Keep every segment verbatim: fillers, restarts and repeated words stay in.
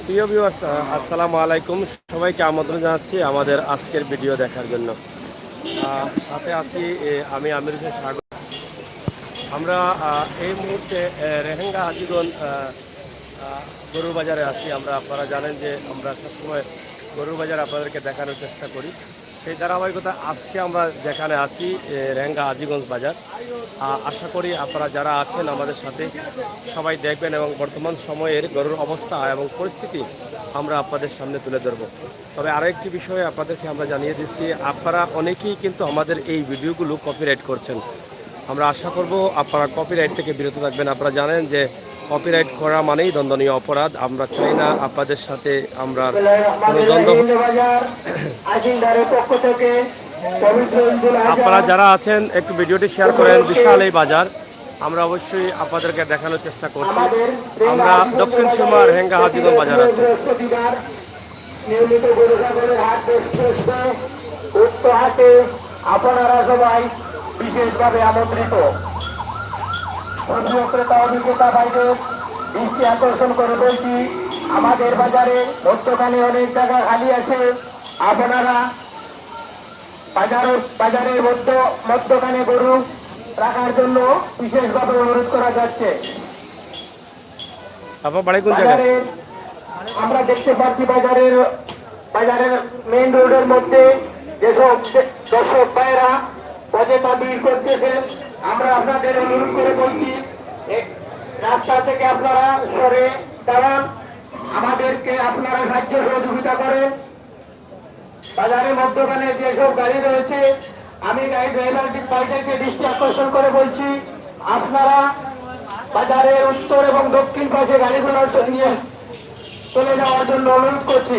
প্রিয় ভিউয়ার্স, আসসালামু আলাইকুম। সবাইকে আমন্ত্রণ জানাচ্ছি আমাদের আজকের ভিডিও দেখার জন্য। আহ, সাথে আছি, এ, আমি আমির হোসেন সাগর। আমরা আহ, এই মুহূর্তে এ, রেহেঙ্গা হাজীগঞ্জ আহ, আহ, গরুর বাজারে আছি। আমরা, আপনারা জানেন যে আমরা সবসময় গরুর বাজার আপনাদেরকে দেখানোর চেষ্টা করি। সেই ধারাবাহিকতা আজকে আমরা যেখানে আছি, এ, রেহেঙ্গা হাজীগঞ্জ বাজার। আহ, আশা করি আপনারা যারা আছেন আমাদের সাথে, সবাই দেখবেন এবং বর্তমান সময়ের গরুর অবস্থা এবং পরিস্থিতি আমরা আপনাদের সামনে তুলে ধরব। তবে আরও একটি বিষয়ে আপনাদেরকে আমরা জানিয়ে দিচ্ছি, আপনারা অনেকেই কিন্তু আমাদের এই ভিডিওগুলো কপিরাইট করছেন। আমরা আশা করব আপনারা কপিরাইট থেকে বিরত থাকবেন। আপনারা জানেন যে কপিরাইট করা মানেই দণ্ডনীয় অপরাধ। আমরা চাই না আপনাদের সাথে আমরা কোনো দ্বন্দ্ব। আপনারা যারা আছেন, একটু ভিডিওটি শেয়ার করেন। বিশাল এই বাজার, আমরা অবশ্যই আপনাদেরকে দেখানোর চেষ্টা করছি। আমরা দক্ষিণ সুরমা রেহেঙ্গা হাজীগঞ্জ বাজার আছে। নিয়মিত গরু ছাগলের হাট বসে। উক্ত হাটে আপনারা সবাই বিশেষভাবে আমন্ত্রিত। প্রিয় ক্রেতা ও বিক্রেতা ভাইদের দৃষ্টি আকর্ষণ করে বলছি, আমাদের বাজারে মধ্যখানে অনেক জায়গা খালি আছে। আপনারা বাজারের, বাজারের মধ্য, মধ্যখানে গরু রাখার জন্য বিশেষভাবে অনুরোধ করা যাচ্ছে। আপনার বাড়ি কোন জায়গায়? বাজারের, আমরা দেখতে পাচ্ছি বাজারের, বাজারের মেইন রোডের মধ্যে যেসব দে-, দর্শক ভাইয়েরা অযথা ভিড় করতেছেন, আমরা আপনাদের অনুরোধ করে বলছি, এ, রাস্তা থেকে আপনারা সরে দাঁড়ান, আমাদেরকে আপনারা সাহায্য সহযোগিতা করেন। বাজারের মধ্যখানে যেসব গাড়ি রয়েছে, আমি গাড়ি ড্রাইভার ভাইদেরকে দৃষ্টি আকর্ষণ করে বলছি, আপনারা বাজারের উত্তর এবং দক্ষিণ পাশে গাড়িগুলো নিয়ে চলে যাওয়ার জন্য অনুরোধ করছি।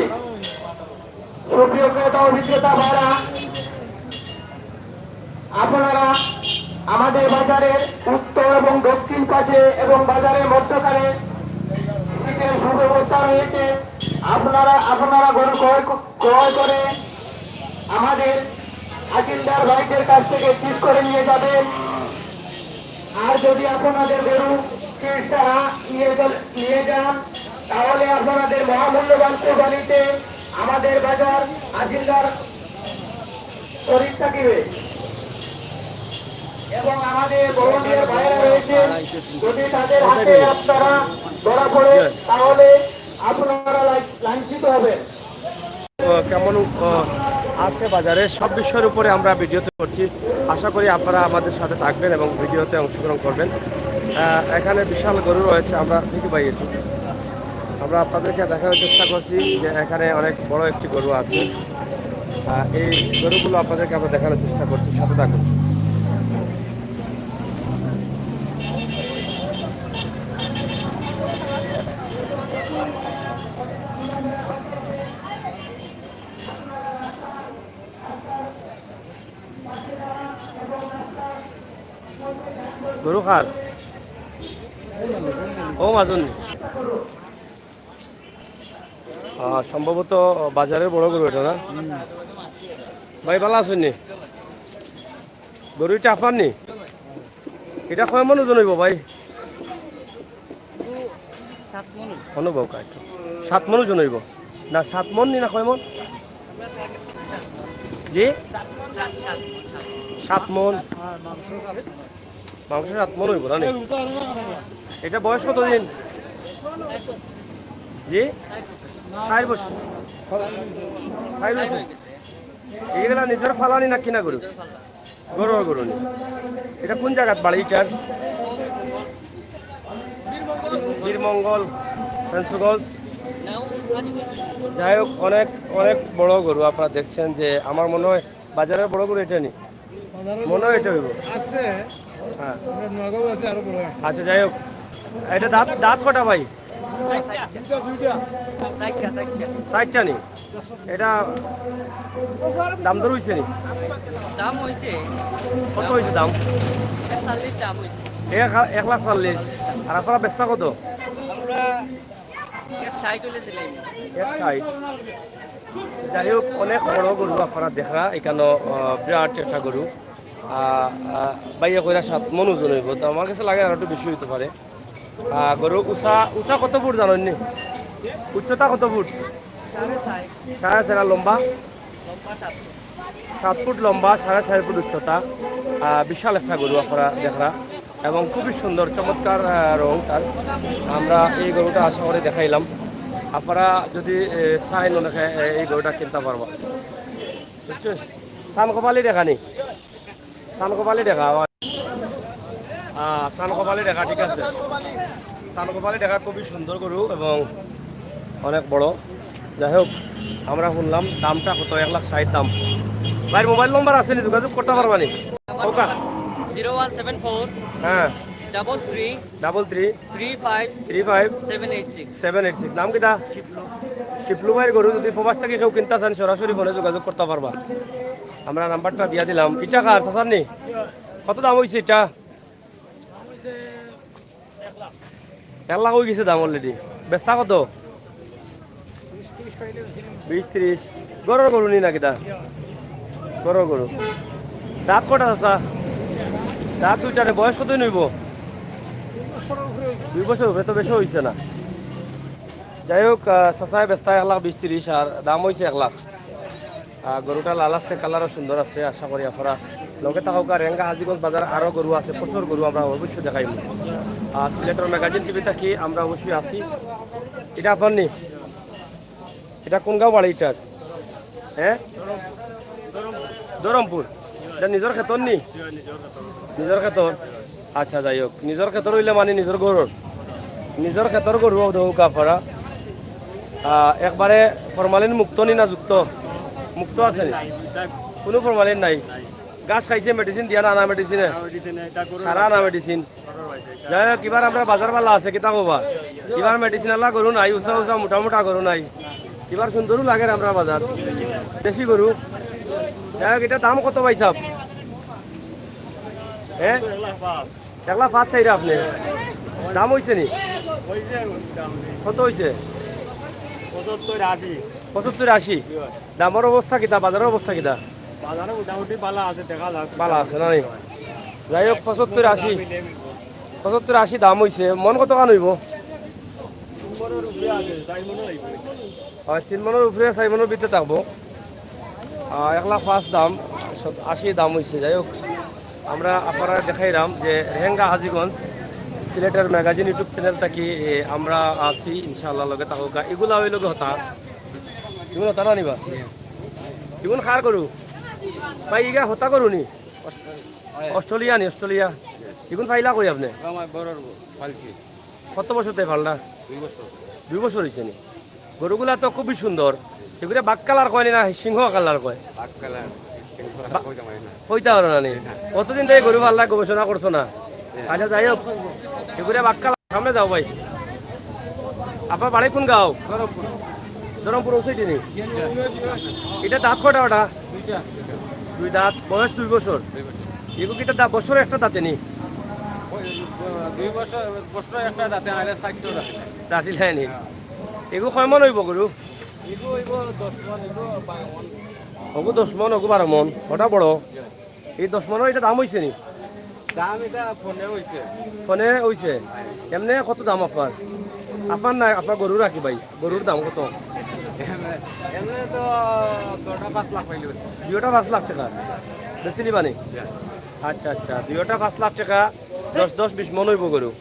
সুপ্রিয় ক্রেতা ও বিক্রেতা ভাইরা, আপনারা আমাদের বাজারের উত্তর এবং দক্ষিণ পাশে এবং বাজারের মধ্যখানে সিটের সুব্যবস্থা রয়েছে। আপনারা, আপনারা গরু ক্রয় ক-, ক্রয় করে আমাদের হাকিমদার ভাইদের কাছ থেকে ঠিক করে নিয়ে যাবেন। আর যদি আপনাদের গরু চিকিৎসা নিয়ে চল-, নিয়ে যান, তাহলে আপনাদের মহামূল্যবান কোরবানিতে আমাদের বাজার হাকিমদার শরীর থাকিবে এবং আমাদের ভলান্টিয়ার ভাইরা রয়েছেন, যদি তাদের হাতে আপনারা ধরা পড়ে, তাহলে আপনারা লাই-, লাঞ্ছিত হবেন। আহ, কেমন, আহ, আছে বাজারে, সব বিষয়ের উপরে আমরা ভিডিওতে করছি। আশা করি আপনারা আমাদের সাথে থাকবেন এবং ভিডিওতে অংশগ্রহণ করবেন। আহ, এখানে বিশাল গরু রয়েছে, আমরা দেখি ভাই একটু। আমরা আপনাদেরকে দেখানোর চেষ্টা করছি যে এখানে অনেক বড় একটি গরু আছে। আহ, এই গরুগুলো আপনাদেরকে আমরা দেখানোর চেষ্টা করছি, সাথে থাকুন। গরু কার? ও মাজন। আহ, সম্ভবত বাজারের বড় গরু এটা না? ভাই, ভালা আছইন নি? গরু ইটা আপনার নি? ইটা কয় মন ওজন অইবো ভাই? সাত মন। অনুভব কাজ। সাত মন ওজন অইবো? না, সাত মন নি না কয় মন? জি? সাত মন। মাংস সাত মন অইবো না নি? ইটা বয়স কত দিন? জি? চাইর বছর। চাইর বছর। ইগুলা নিজর ফালানি না কিনা গরু? ঘরর গরু নি। ইটা কোন জাগাত বাড়ি ইটার? বীরমঙ্গল, ফেঞ্চুগঞ্জ। যাই হোক, অনেক, অনেক বড় গরু আপনারা দেখছেন যে, আমার মনে হয় বাজারের বড় গরু ইটা নি। মনে হয় ইটা অইবো। আছে। হ্যাঁ। আমরা নগাঁও আছে আরো বড়। আচ্ছা, যাই হোক, ইটা দাঁত, দাঁত কয়টা ভাই? দুইটা, দুইটা। চাইরটা, চাইরটা। চাইরটা নি? ইটা দাম দর অইছে নি? দাম অইছে। কত অইছে দাম? এক লাখ চল্লিশ দাম অইছে। এক, এক লাখ চল্লিশ। আর আপনারা বেচতা কত? আমরা এক ষাইট অইলে দিলাম। এক ষাইট। যাই হোক, অনেক বড় গরু আপনারা দেখরা, ইখানো, আহ, বিরাট একটা গরু। আহ, আহ, ভাইয়ে কইরা সাত মন ওজন অইবো, তো আমার কাছে লাগে আর একটু বেশি অইতো পারে। আহ, গরু উচা, উচা কত ফুট জানইন নি? উচ্চতা কত ফুট? সাড়ে চার। আর লম্বা? সাত ফুট লম্বা, সাড়ে চার ফুট উচ্চতা। আহ, বিশাল একটা গরু আপনারা দেখরা এবং খুবই সুন্দর, চমৎকার, আহ, রং তার। আমরা এই গরুটা আশা করি দেখাইলাম। আপনারা যদি, এ, চাইন অনেকে, এ, এই গরুটা কিনতে পারবা, বুঝছো? সান কপালি দেখা নি, সান কপালি দেখা। আহ, সান কপালি দেখা, ঠিক আছে। সান কপালি দেখা খুবই সুন্দর গরু এবং অনেক বড়। যাই হোক, আমরা শুনলাম দামটা কত, এক লাখ ষাট দাম। ভাইর মোবাইল নম্বর আছে নি, যোগাযোগ করতে পারবা নি? ওকা। জিরো ওয়ান সেভেন ফোর হ্যাঁ। Double three double three three five three five seven eight six. Seven eight six. নাম কিতা? শিপলু। শিপলু ভাইর গরু যদি প্রবাস থাকি কেউ কিনতে চান, সরাসরি ফোনে যোগাযোগ করতে পারবা। আমরা নাম্বারটা দিয়া দিলাম। ইটা কার, চাচার নি? কত দাম হইছে ইটা? এক লাখ হই গেছে দাম already। বেচতা কত? বিশ তিরিশ। ঘরর গরু নি না কিতা? ঘরর গরু। দাঁত কটা চাচা? দাঁত দুইটা রে। বয়স কত হইব? দুই বছর উপরে তো বেশি হইছে না। যাই হোক, আহ, চাচায় বেচতা এক লাখ বিশ তিরিশ আর দাম হইছে এক লাখ। আহ, গরুটা লাল আছে, কালারও সুন্দর আছে। আশা করি আপনারা লগে থাকউক্কা। রেঙ্গা হাজিগঞ্জ বাজার আরও গরু আছে, প্রচুর গরু আমরা অবশ্যই দেখাইব। আর সিলেটর ম্যাগাজিন টিভি থাকি আমরা অবশ্যই আছি। এটা আপনার নি? এটা কোন গাঁও বাড়ি এটা? হ্যাঁ, ধরমপুর। এটা নিজর খেতর নি? নিজর খেতর। আচ্ছা, যাই হোক, নিজর খেতর হইলে মানে নিজর গরুর, নিজর খেতর গরু দেখউক্কা আপনারা। আহ, একবারে ফরমালিন মুক্ত নি না যুক্ত? মুক্ত আছে নি? কোনো ফরমালিন নাই। ঘাস খাইছে মেডিসিন দিয়া না, আনা মেডিসিনে? সারা আনা মেডিসিন। যাই হোক, এবার আমরা বাজার বালা আছে, কিতা কবা? এবার মেডিসিন আলা গরু নাই, উষা উষা মোটা মোটা গরু নাই। এবার সুন্দরও লাগে আমরা বাজার, দেশি গরু। যাই হোক, এটা দাম কত ভাই সাহেব? হ্যাঁ, এক লাখ পাঁচ চাইরা আপনি। দাম হইছে নি? কত হইছে? পঁচাত্তর আশি। পঁচাত্তর আশি। দামর অবস্থা কিতা, বাজারর অবস্থা কিতা? বাজারে মোটামুটি বালা আছে, দেখা যাক। বালা আছে না নি? যাই হোক, পঁচাত্তর আশি, পঁচাত্তর আশি দাম হইছে। মন কত খান হইব? হয়, তিন মনর উপরে, চার মনর ভিতরে থাকবো। আহ, এক লাখ পাঁচ দাম, সত-, আশি দাম হইছে। যাই হোক, আমরা আপনারা দেখাইলাম যে রেঙ্গা হাজিগঞ্জ সিলেটের ম্যাগাজিন YouTube চ্যানেল থাকি, এ, আমরা আছি, ইনশাআল্লাহ লগে থাকউক্কা। এগুলা হইল গি হতা, এগুলো হতা না নিবা? এগুলো কার গরু? ভাই, ইগা হতা গরু নি? অস্ট্রেলিয়া নি, অস্ট্রেলিয়া। এগুলো পাইলা কই আপনি? আমার বড়র গরু, পালছি। কত বছর তাই পালটা? দুই বছর। দুই বছর হইছে নি? গরুগুলা তো খুবই সুন্দর। এগুলো বাঘ কালার কয় নি না সিংহ কালার কয়? বাঘ কালার, সিংহ কালার কইতে পারি না। কইতে পারো না নি? কতদিন থেকে গরু পাললা, গবেষণা করছো না? আচ্ছা, যাই হোক, এগুলো বাঘ কালার। সামনে যাও ভাই। আপনার বাড়ি কোন গাঁও? ধরমপুর। ধরমপুর ওসিটি নি? এটা দাঁত কটা ওটা? দুই দাঁত, বয়স দুই বছর। এগু কিতা দা-, বছরে একটা দাঁতে নি? দুই বছর, বছরে একটা দাঁতে, আরে ষাট দাঁতে। দাঁতি লাইনি। এগু কয় মন হইব গরু? এগু হইব দশ মন, এগু বারো মন। ওগু দশ মন, ওগু বারো মন। ওটা বড়। এই দশ মন, এটা দাম হইছে নি? দাম এটা ফোনে হইছে। ফোনে হইছে? এমনে কত দাম আপনার? আপনার না, আপনার গরু রাখি ভাই, গরুর দাম কত? এমনে, এমনে তো দুইটা পাঁচ লাখ পাইলে হইছে। দুইটা পাঁচ লাখ টাকা? বেশি নিবা নি? আচ্ছা, আচ্ছা, দুইটা পাঁচ লাখ টাকা, দশ, দশ, বিশ মন হইব গরু।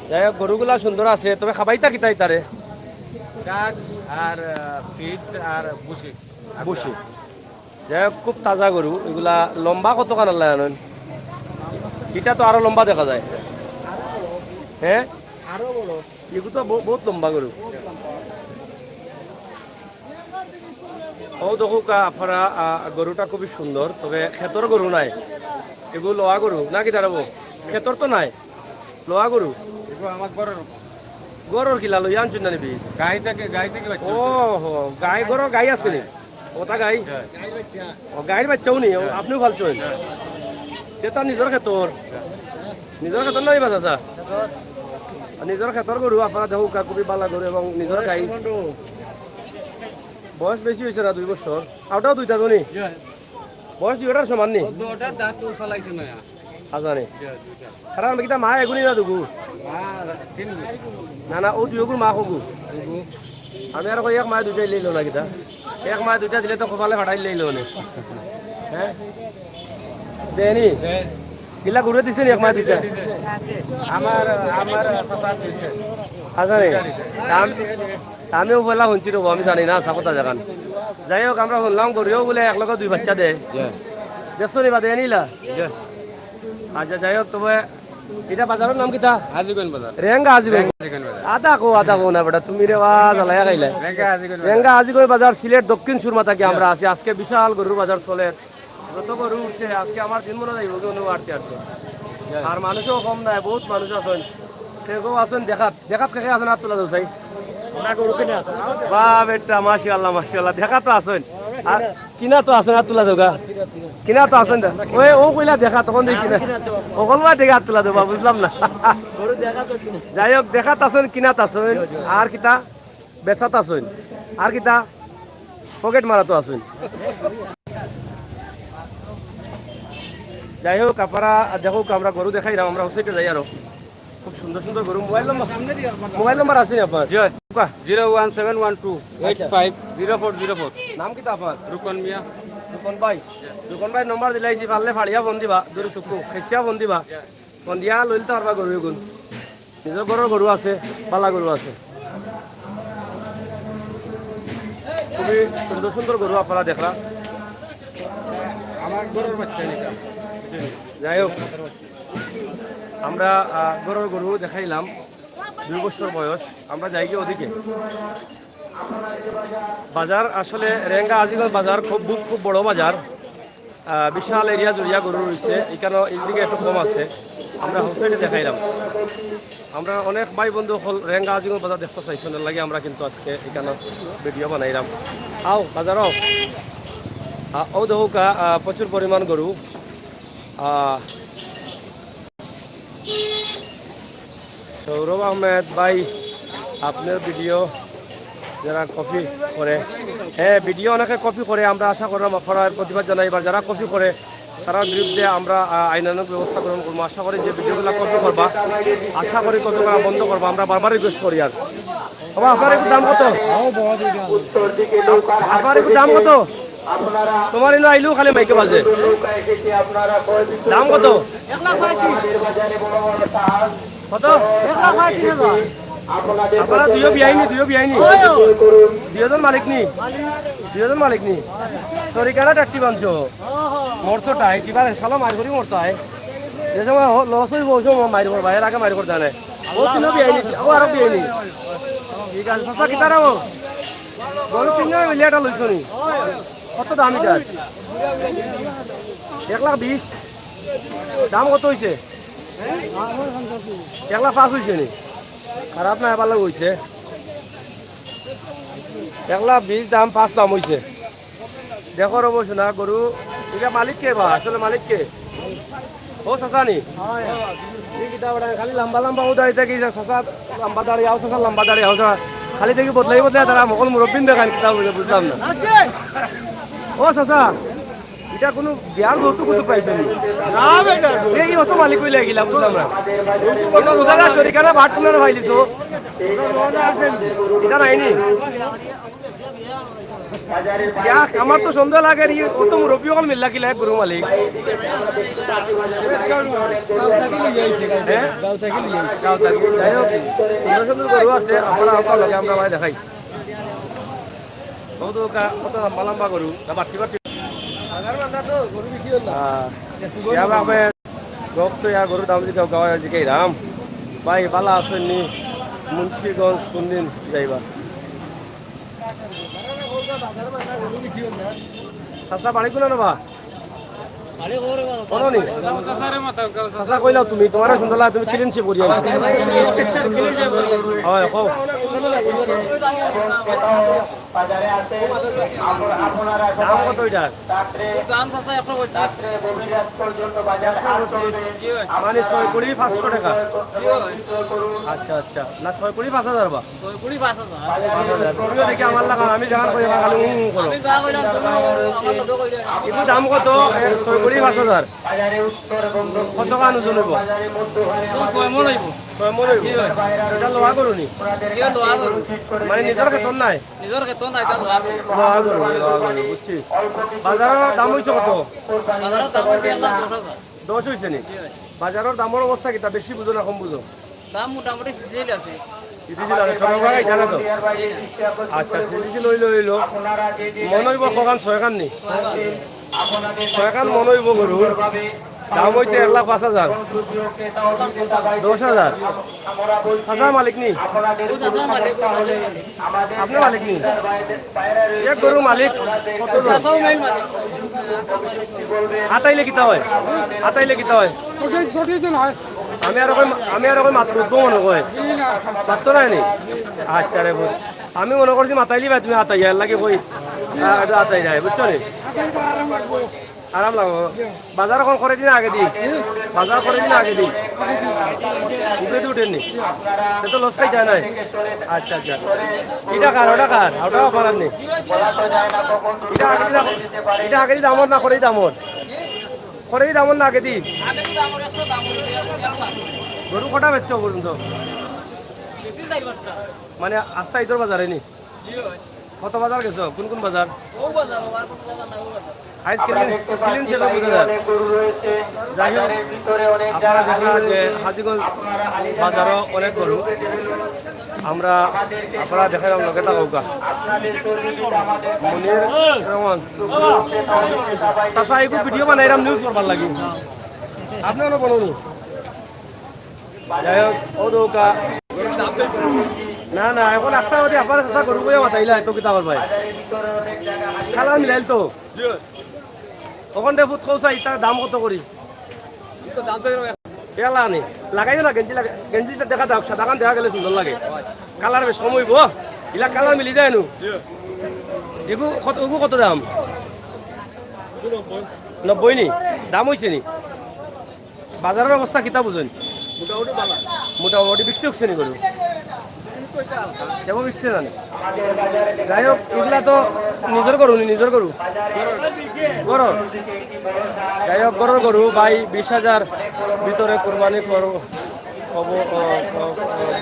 যাই হোক, গরুগুলা সুন্দর আছে, তবে খাবাইতা কিতা ইতারে? ঘাস আর, আহ, ফিট আর ভুসি। ভুসি। যাই হোক, খুব তাজা গরু। এগুলা লম্বা কতখান আল্লাহ জানেন? এটা তো আরো লম্বা দেখা যায়। হ্যাঁ? এগু তো বহু-, বহুত লম্বা গরু। ও দেখউক্কা আপনারা, আহ, গরুটা খুবই সুন্দর, তবে খেতর গরু নাই। এগু লোয়া গরু না কিতা রে বা? খেতর তো নাই, লোয়া গরু। এগু আমার ঘরর। ঘরর কিলা লইয়া আনছইন না নি বীজ? গাই থেকে, গাই থেকে বাচ্চা ও হইছে। হো, গাই ঘরর গাই আছে নি? ওটা গাই? হ্যাঁ। ও, গাইর বাচ্চাও নি, ও, হ্যাঁ। আপনিও পালছইন? হ্যাঁ। তে তার নিজর খেতর? হ্যাঁ। নিজর খেতর নাই বা চাচা? নিজর খেতর গরু, আপনারা দেখউক্কা, খুবই বালা গরু এবং নিজর গাই। বয়স বেশি হইছে না, দুই বছর। আউটাও দুইটা তো নি? হ্যাঁ। বয়স দুইটার সমান নি? ও দুইটা দাঁত তো ফালাইছে না। আজানে। দুইটা। কারণ আমি কিতা মা এগুনি না দুগু? মা তিন। না, না, ও দুইগুর মা কগু? আমি আর কই এক মায়ে দুইটা দিলে অইলো না কিতা? এক মায়ে দুইটা দিলে তো কপালে ফাটাইল দিলে অইলো নে। হ্যাঁ? দেয়নি? কিলা ঘুরে দিছে নি এক মায়ে দুইটা? আমার, আমার চাচা দিছে। আচ্ছা রে, আম-, আমিও পয়লা হুনছি রে, আমি জানি না, হাছা কথা যেখান। যাই হোক, আমরা হুনলাম গরুও বুলে এক লগে দুই বাচ্চা দেয়। দেখছো নি বা দেয়নি লা? আচ্ছা, যাই হোক, তবে ইটা বাজারর নাম কিতা? হাজীগঞ্জ বাজার। রেঙ্গা হাজীগঞ্জ। রেঙ্গা হাজীগঞ্জ বাজার। আদা কও, আদা কও না বেটা, তুমি রে বা জ্বালাইয়া খাইলায়। রেঙ্গা হাজীগঞ্জ বাজার। রেঙ্গা হাজীগঞ্জ বাজার, সিলেট দক্ষিণ সুরমা থাকি আমরা আছি। আজকে বিশাল গরুর বাজার চলের। যত গরু উঠছে, আজকে আমার দিন মনে যাইব কি অনু আটতে আটতে। আর মানুষও কম নাই, বহুত মানুষ আছইন। কেউ কেউ আছইন দেখাত, দেখাত কে কে আছইন, আত তুলা দেও চাই। বা বেটা, মাশাআল্লাহ, মাশাআল্লাহ, দেখাত তো আছইন। আর কিনাত তো আছইন, আত তুলা দেউক্কা। কিনাত তো আছইন দে। ওই, ও কইলা দেখা, তখন দেখি কিনা। অকল বা দেখি আত তুলা দেবা, বুঝলাম না। যাই হোক, দেখাত আছইন, কিনাত আছইন। আর কিতা? বেচাত আছইন। আর কিতা? পকেট মারাত আছইন। যাই হোক, আপনারা দেখউক্কা, আমরা গরু দেখাইরাম, আমরা হুসাইটে যাই আরো। খুব সুন্দর সুন্দর গরু। মোবাইল নম্বর, মোবাইল নম্বর আছে নি আপনার? জি। কোয়া। Zero one seven one two eight five zero four zero four. নাম কিতা আপনার? রুকন মিয়া। রুকন ভাই, রুকন ভাই নম্বর দিলাইছি, পারলে ফাড়িয়া ফোন দিবা, দূরে টুকু, খেসিয়া ফোন দিবা। ফোন দিয়া লইলে তো পারবা গরু এগুন। নিজর ঘরর গরু আছে, বালা গরু আছে। খুবই সুন্দর সুন্দর গরু আপনারা দেখরা। আমার ঘরর বাচ্চা নিতা। যাই হোক, আমরা, আহ, ঘরর গরু দেখাইলাম, দুই বছর বয়স। আমরা যাই গিয়া ওদিকে। বাজার আসলে রেঙ্গা আজিগঞ্জ বাজার খুব, খুব বড় বাজার। আহ, বিশাল এরিয়া জুড়িয়া গরু রইছে, ইকানো এইদিকে একটু কম আছে। আমরা হুসাইটে দেখাইরাম। আমরা অনেক ভাই বন্ধু অকল রেঙ্গা আজিগঞ্জ বাজার দেখতা চাইছইন, এর লাগি আমরা কিন্তু আজকে ইকানো ভিডিও বানাইরাম। আও, বাজার আও। আহ, ও দেখউক্কা, আহ, প্রচুর পরিমাণ গরু। আহ, সৌরভ আহমেদ ভাই, আপনার ভিডিও যারা কপি করে, হ্যাঁ, ভিডিও অনেকে কপি করে, আমরা আশা করলাম আপনারা প্রতিবাদ জানাইবা। যারা কপি করে, তারার বিরুদ্ধে আমরা, আহ, আইনানুগ ব্যবস্থা গ্রহণ করবো। আশা করি যে ভিডিওগুলা কপি করবা, আশা করি কপি করা বন্ধ করবা। আমরা বারবার রিকোয়েস্ট করি। আর বাবা, আপনার একটু দাম কত? আপনার একটু দাম কত? তোমার ইনো আইলেও খালি মাইকে বাজে। দাম কত? কত? আপনারা দুইও বিয়াইনি, দুইও বিয়াইনি? দুইওজন মালিক নি? দুইওজন মালিক নি? শরিকানা টাট্টি বানছো? মরছো টাই, কিবা রে, শালা মারি করি মরতো আয়। যে সময় হ-, লস অইবো, ওই সময় মারি করবা, এর আগে মারি করতা নায়। ও তিনও বিয়াইনি, ও আরো বিয়াইনি। ঠিক আছে, চাচা, কিতা রে ও? গরু তিনজনে মিলিয়া এটা লইছো নি? কত দাম ইটার? এক লাখ বিশ। দাম কত অইছে? এক লাখ পাঁচ অইছে নি? খারাপ না, ভালা অইছে। এক লাখ বিশ দাম, পাঁচ দাম অইছে। দেখো রে বউ সোনা, গরু, ইটা মালিক কে বা? আসলে মালিক কে? ও চাচা নি? ই কিতা বেটা, খালি লম্বা লম্বা উদাই থাকি, চাচা লম্বা দাড়ি, আও চাচা লম্বা দাড়ি, আও চাচা। খালি দেখি বদলাই বদলাই তারা মকল মুরব্বিন দেখান, কিতা বুঝে বুঝলাম না। ও চাচা, ইটা কুনু বিয়ার যৌতুক কৌতুক পাইছে নি? না বেটা। এই অত মালিক অইলে গিলা বুঝলাম না। ওটা শরিকানা বাট কুনারে পাইলিছো? ইটা নাই নি? ইয়া, আমার তো সন্দেহ লাগে নি, অত মুরব্বি অকল মিললা কিলা এক গরু মালিক। হ্যাঁ? গাঁও থাকি। যাই হোক, সুন্দর সুন্দর গরু আছে, আপনারা আপনার লগে আমরা ভাই দেখাই। বহুত কা-, কত লম্বা লম্বা গরু, না বাড়তি বাড়তি। আহ, ইয়া বাবা, গপ তো ইয়া গরুর দাম জিকাও, গাওয়া জিকাই রাম। ভাই, ভালা আছইন নি? মুন্সিগঞ্জ কোন দিন যাইবা? চাচা, বাড়ি কোন বা? কোনো নি? চাচা, কইলাও তুমি, তোমারে সুন্দর লাগে, তুমি ক্লিন শেভ করিয়া আইছো। হয়, কও। দাম কত ইটার? দাম চাচা একশো পঁচিশ। একশো পঁচিশ। জি ভাই। মানে ছয় কুড়ি পাঁচশো টেকা। জি ভাই। আচ্ছা, আচ্ছা। না, ছয় কুড়ি পাঁচ হাজার বা? ছয় কুড়ি পাঁচ হাজার। পাঁচ হাজার। তুমিও দেখি আমার লাখান, আমি যেখান কই, এখান খালি উম উম করো। আমি যা কইলাম, তুমি আমার লগে কইলাম। ইগুর দাম কত? এ, ছয় কুড়ি পাঁচ হাজার। কত কান ওজন অইবো? তো ছয় মণ অইবো। ছয় মন অইবো। ইটা লোয়া গরু নি? ইটা লোয়া গরু। মানে নিজর খেতর নায়? নিজর খেতর নায়, ইটা লোয়া গরু। লোয়া গরু, লোয়া গরু, বুঝছি। বাজারর দাম অইছে কত? বাজারর দাম অইছে এক লাখ দশ হাজার। দশ অইছে নি? বাজারর দামর অবস্থা কিতা, বেশি বুঝো না কম বুঝো? দাম মোটামুটি স্থিতিশীল আছে। স্থিতিশীল আছে, সব জাগায় জানো তো? আচ্ছা, স্থিতিশীল অইলো, অইলো। মন অইবো কখান, ছয়খান নি? ছয়খান মন অইবো গরুর। দাম অইছে এক লাখ পাঁচ হাজার। দশ হাজার। চাচা মালিক নি? ও চাচা মালিক, ও চাচা মালিক। আপনে মালিক নি? এক গরুর মালিক কত জন? চাচাও main মালিক। আতাইলে কিতা অয়? আতাইলে কিতা অয়? আমি আরো কই, আমি আরো কই মাতবো, মনে কয়। মাততো নায় নি? আচ্ছা রে, বুঝ। আমি মনে করছি মাতাইলি বা তুমি আতাই, এর লাগি কই, আহ, একটু আতাই যায়, বুঝছো নি? আরাম লাগবো। বাজার অখন করি দি না আগে দি? বাজার করি দি না আগে দি? উপরে দি উঠেনি? সে তো লস খাই যায় নাই। আচ্ছা, আচ্ছা। ইটা কার, ওটা কার? ওটাও করার নেই। ইটা আগে দি না, ইটা আগে দি দামর না করেই দামর? করেই দামর না আগে দি? গরু কটা বেচছো পর্যন্ত? মানে আস্তা ইদর বাজারে নি? কত বাজার গেছো? কোন কোন বাজার? আইজ কিলিন, কিলিন শেষ বুঝা যায়। যাই হোক, আপনারা দেখরা যে হাজীগঞ্জ বাজারও অনেক গরু। আমরা, আপনারা দেখেন, আমরা কেটা কাউকা। মনির রহমান। চাচা, এগু ভিডিও বানাইরাম নিউজ করবার লাগি। আপনি অনেক বড় নি। যাই হোক, ও দৌকা। না, না, অখন একটা অদি আপনার চাচা গরু বইয়া মাতাইলা, এত কিতা করবাই? কালার মিলাইল তো। অখন দে ফুট কৌসা, ইটার দাম কত করি? এলা নি, লাগাইও না, গেঞ্জি লাগা-, গেঞ্জি দেখা দাও, সাদাখান দেখা গেলে সুন্দর লাগে। কালার বেশ কম অইবো, ইলা কালার মিলি যায় নু। এগু কত, এগু কত দাম? নব্বই নি? দাম অইছে নি? বাজারর অবস্থা কিতা বুঝইন? মোটামুটি ভালা। মোটামুটি বিকছে উকছে নি গরু? এবার বিকছে জানি। যাই হোক, এগুলা তো নিজর গরু নি, নিজর গরু। গরু। যাই হোক, গরুর গরু ভাই বিশ হাজার ভিতরে কুরবানি করো, কব-, ও, ও, ও,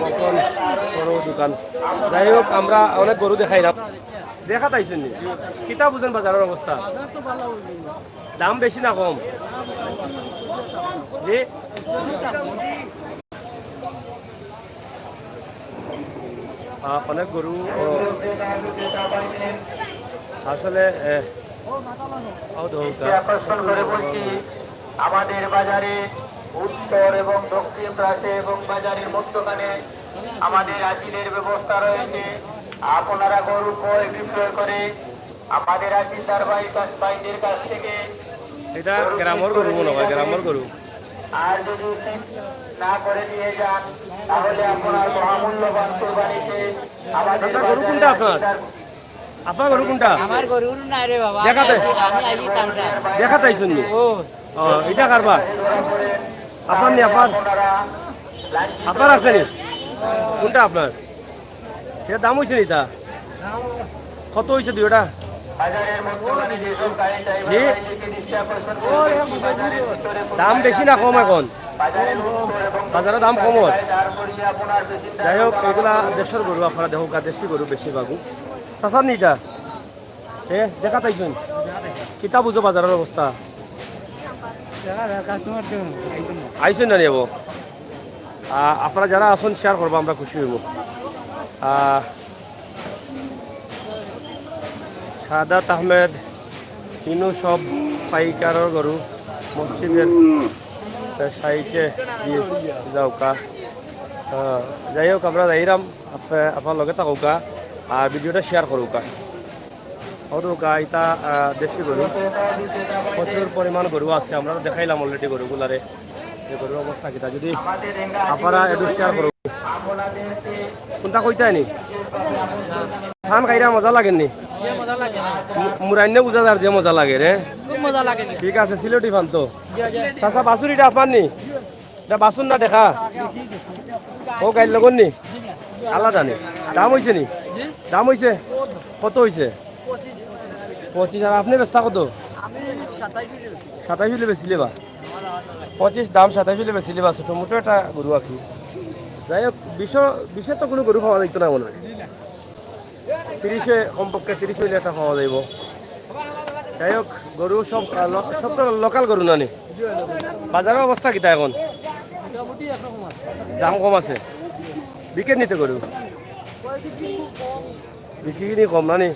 বকন করো দোকান। যাই হোক, আমরা অনেক গরু দেখাইলাম। দেখাত আইছইন নি? কিতা বুঝইন বাজারর অবস্থা? দাম বেশি না কম? জি? আহ, অনেক গরু, ও, আসলে, এ, ও, দৌকা। আকর্ষণ করে বলছি, আমাদের বাজারে উত্তর এবং দক্ষিণ পাশে এবং বাজারের মধ্যখানে আমাদের আসিলের ব্যবস্থা রয়েছে। আপনারা গরু ক্রয় বিক্রয় করে আমাদের আসিলদার ভাই, ভাইদের কাছ থেকে এটা গ্রামর গরু মনে হয়, গ্রামর গরু। আর যদি উচিত না করে দিয়ে যান, তাহলে আপনার মহামূল্যবান কুরবানিতে আমাদের চাচা, গরু কোনটা আপনার? আপনার গরু কোনটা? আমার গরু নাই রে বাবা, দেখাতে? আমি আইছি, আমি আইছি টানটা। দেখাত আইছইন নি? ও। ও, এটা কারবার? আপনার নি আপনার? আপনার আছে নি? কোনটা আপনার? এর দাম অইছে নি তা? কত অইছে দুইটা? জি? দাম বেশি না কম অখন? বাজারো দাম কম অয়। যাই হোক, এগুলা দেশর গরু, আপনারা দেখউক্কা, দেশি গরু বেশিরভাগউ। চাচার নি ইটা? এ, দেখাত আইছইন? কিতা বুঝো বাজারর অবস্থা? দেখা যায়, কাস্টমার তো আইছে না। আইছইন না নি এবো? আহ, আপনারা যারা আছইন শেয়ার করবা, আমরা খুশি অইমু। আহ, সাদাত আহমেদ, ইনু সব পাইকারর গরু মসজিদর সাইডে দিয়া যাউক্কা। আহ, যাই হোক, আমরা যাইরাম, আপ-, আপনারা লগে থাকউক্কা আর ভিডিওটা শেয়ার করউক্কা। অউ দেখউক্কা, ইটা, আহ, দেশি গরু, প্রচুর পরিমাণ গরু আছে। আমরা তো দেখাইলাম already গরুগুলারে, যে গরুর অবস্থা কিতা। যদি আপনারা একটু শেয়ার করউক্কা। কোনটা কইতায় নি? ধান খাইরা মজা লাগের নি? মু-, মুরাইন্নে বুঝা যার যে মজা লাগের, হে? খুব মজা লাগে। ঠিক আছে, সিলেটি ফান তো। জি, জি। চাচা, বাছুর ইটা আপনার নি? ইটা বাছুর না দেখা? ও গাইর লগর নি? আলাদা নি? দাম অইছে নি? দাম অইছে? কত অইছে? পঁচিশ। আর আপনে বেচতা কত? সাতাইশ অইলে বেচিলে বা? পঁচিশ দাম, সাতাইশ অইলে বেচিলে বা? ছোট মোটো একটা গরু আর কি। যাই হোক, বিশো, বিশে তো কুনু গরু পাওয়া যাইতো না মনে হয়। তিরিশে, কমপক্ষে তিরিশ অইলে একটা পাওয়া যাইবো। যাই হোক, গরু সব, আহ, লো-, সব তো লোকাল গরু না নি? বাজারর অবস্থা কিতা এখন? দাম কম আছে। বিকের নি তে গরু? বিক্রি কিনি কম না নি?